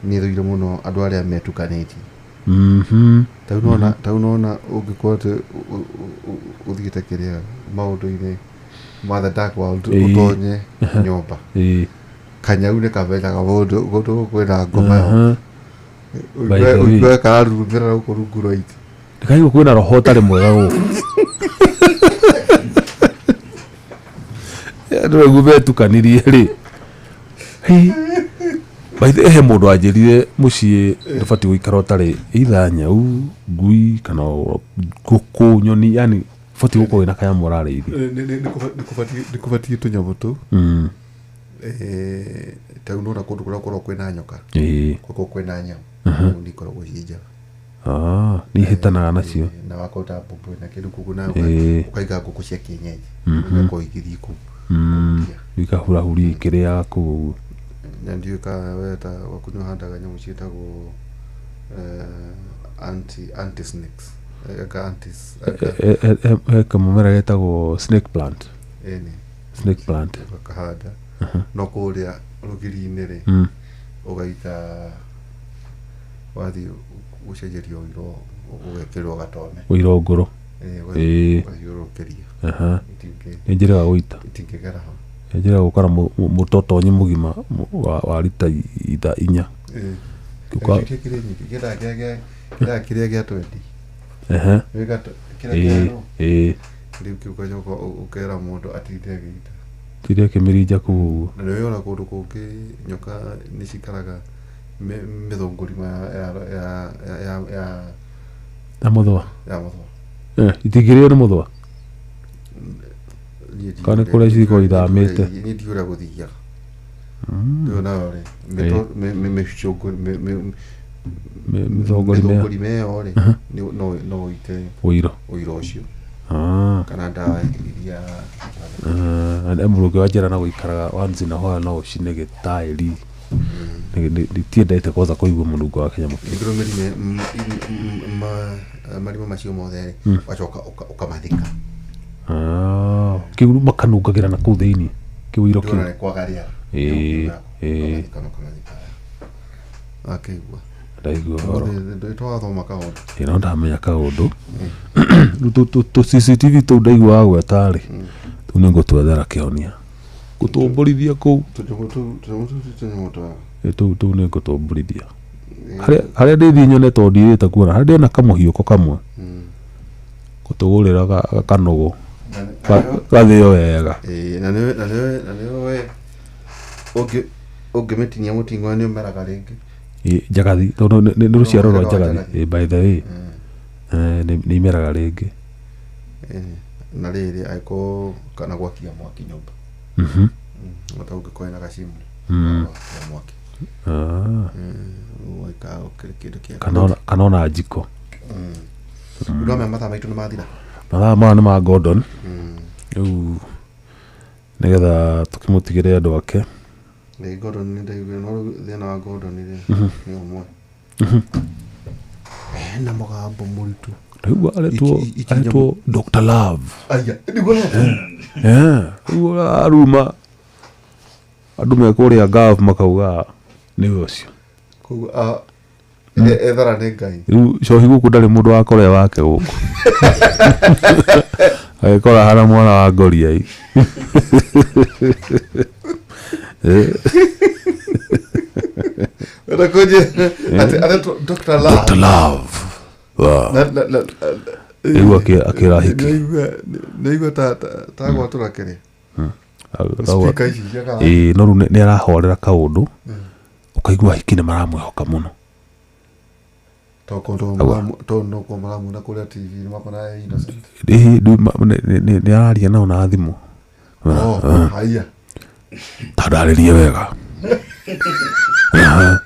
nĩ ĩthũire mũno andũ arĩa metukanĩtie. Tau nona ũngĩkorwo atĩ ũthiĩte kĩrĩa maũndũ-inĩ ma the dark world, ũtonye nyũmba, kanyau nĩ kamenyaga mũndũ kũndũ kwĩna ngoma yo. By the way. Ũigue kararurumĩra gũkũ rungu rwa itĩ. Ndikaigua kwĩna roho ũtarĩ mwega gũkũ. Andũ aiguo metukanirie rĩ. Hĩ. By the way, he mũndũ anjĩrire mũciĩ ndũbatiĩ gũikara ũtarĩ either nyau, ngui kana ngũkũ, nyoni, yani ũbatiĩ gũkorwo wĩna kanyamũ ũrarĩithia. Nĩ kũbatiĩ tũnyamũ tũu. Tau nona kũndũ kũrĩa gũkoragwo kwĩna nyoka, gũkoragwo kwĩna nyau, kũu nĩ ikoragwo ciĩ njega. Ah, nĩ ihĩtanaga nacio. Na wakorwo ta mbũmbũĩ na kĩndũ kũguo na ũkaiga ngũkũ cia kienyeji, igakorwo igĩthiĩ kũu kũhuria. Ikahurahuria ikĩrĩaga kũu ũguo. Na ndiũĩ kana we ta gwaku nĩ ũhandaga nyamũ ciĩtagwo anti snakes. Anga anti anga. He kamũmera getagwo snake plant. Ĩni. Snake plant. Ũgakahanda no kũrĩa rũgiri-inĩ rĩ, ũgaita wathiĩ gũcenjerio ũiro, ũgekĩrwo gatone. Ũiro ngũrũ. Ũgathiũrũrũkĩria. Nĩ njĩra ya gũita. Itingĩgera hau. Nĩ njĩra ya gũkora mũtotonyi mũgima wa rita itha inya. Kĩrĩa nyingĩ kĩrĩa kĩrĩa gĩa 20. Kĩrĩa kĩa no rĩu kĩu ũgacoka ũkera mũndũ atinde agĩita. Tinde akĩmĩrinja kũu ũguo. Na nĩ ona kũndũ kũngĩ nyoka nĩ cikaraga mĩthũngũrima ya Na mũthũa. Ya mũthũa. Itingĩrĩo nĩ mũthũa? Niĩ ndiũĩ. Kana nĩ kũrĩa cikoragwo ithamĩte? Niĩ ndiũĩ ũrĩa gũthiaga. Rĩu nayo rĩ, Mĩthũngũrima. Mĩthũngũrima ĩyo rĩ, no ũite ũiro. Ũiro ũcio. Ah. Kana ndawa iria. Mũrũngĩ wa njĩra na gũikaraga once in a while no ũcine gĩtaĩri. Nditiendete kwanza kũigua mũnungo wa kĩnyamũ kĩu. Nĩngĩrwo marima macio mothe rĩ, ũgacoka ũkamathika. Ah, kĩu makanungagĩra na kũu thĩinĩ kĩu iro kĩu. Ndĩrona nĩ kwaga rĩera. Ĩĩ. Ũkamathika na ũkamathika. Akĩigua. Ndaigua ũhoro. Twathoma kaũndũ. Ĩ, no ndamenya kaũndũ. Rĩu tũ CCTV tũu ndaiguaga gweta rĩ, tũu nĩ ngũtwethera kĩhonia gũtũmbũrithia kũu. Tũnyamũ tũu, tũnyamũ tũu ti tũnyamũ twega. Ĩ, tũu nĩ ngũtũmbũrithia harĩa ndĩthiĩ nyone tondũ ndirĩte kuona harĩa ndĩona kamũhiũko kamwe gũtũgũrĩra kanũgũ gathĩo wega. Ĩĩ, na nĩwe we ũngĩmĩtinia mũtingo nĩ ũmeraga rĩngĩ. Ĩ, njagathi tondũ nĩ rũciaro rwa Mũhĩrĩga wa njagathi. njagathi. Ĩ, by the way, nĩ imeraga rĩngĩ. Ĩĩ, na rĩrĩ angĩkorwo kana gwakia mwaki nyũmba, ota ũngĩkorwo ĩna gacimũ gwakia mwaki. Ah. Ũgaikara ũkĩrĩ kĩndũ kĩa Kana ona njiko. Ndwamenya mathaa maitũ nĩ mathira. Mathaa maya nĩ ma Gordon rĩu nĩgetha tũkĩmũtigĩre andũ ake. Nĩ Gordon, nĩ ndaigua, no rĩu thĩna wa Gordon rĩ nĩ ũmwe, ena mũgambo mũritũ. Rĩu aretwo aretwo Dr Love. Aya nĩguo. Rĩu aruma andũ me kũrĩa Gulf makauga nĩwe ũcio. Koguo ethara nĩ Ngai. Rĩu cohi gũkũ ndarĩ mũndũ wakorea wake gũkũ agĩkora hana mwana wa ngoriai. Enda kũnjĩra atĩ aretwo Dr Love? Dr Love. Wow. Rĩu akĩra hiki. Naigua ta gwatũra kĩrĩa speaker ici cia Ĩĩ, no rĩu nĩ arahorera kaũndũ ũkaigua hiki nĩ maramwĩhoka mũno. Tondũ no maramwona kũrĩa TV nĩ makona e innocent. Ĩĩ, rĩu nĩ araria nao na thimũ. Oh, haya. Tandarĩrie wega. Aha.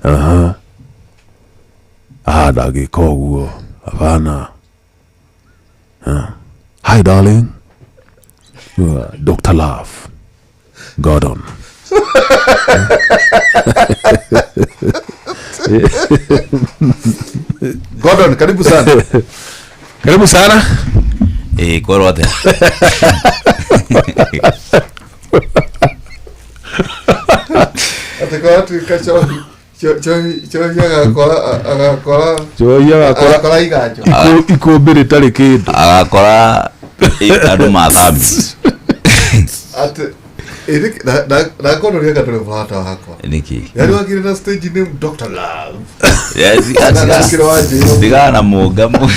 Aha. Ah, ndangĩka ũguo, hapana. Ah. Hi darling. Dr Love Gordon. Gordon, karibu sana. Karibu sana. Ĩĩ, kwerwo atĩa? Atĩ korwo atuĩka cohi cohi agakora agakora Njohi agakora agakora iganjo. Ikũmbĩ rĩtarĩ kĩndũ. Agakora andũ mathambi. Atĩ ĩrĩ na Gordon nĩ anga ndũrĩ mũrata wakwa. Nĩkĩ? Yaani wagire na stage name Dr. Love. Yes, Na nakĩrĩ wa njĩra. Tigana na mũngamo.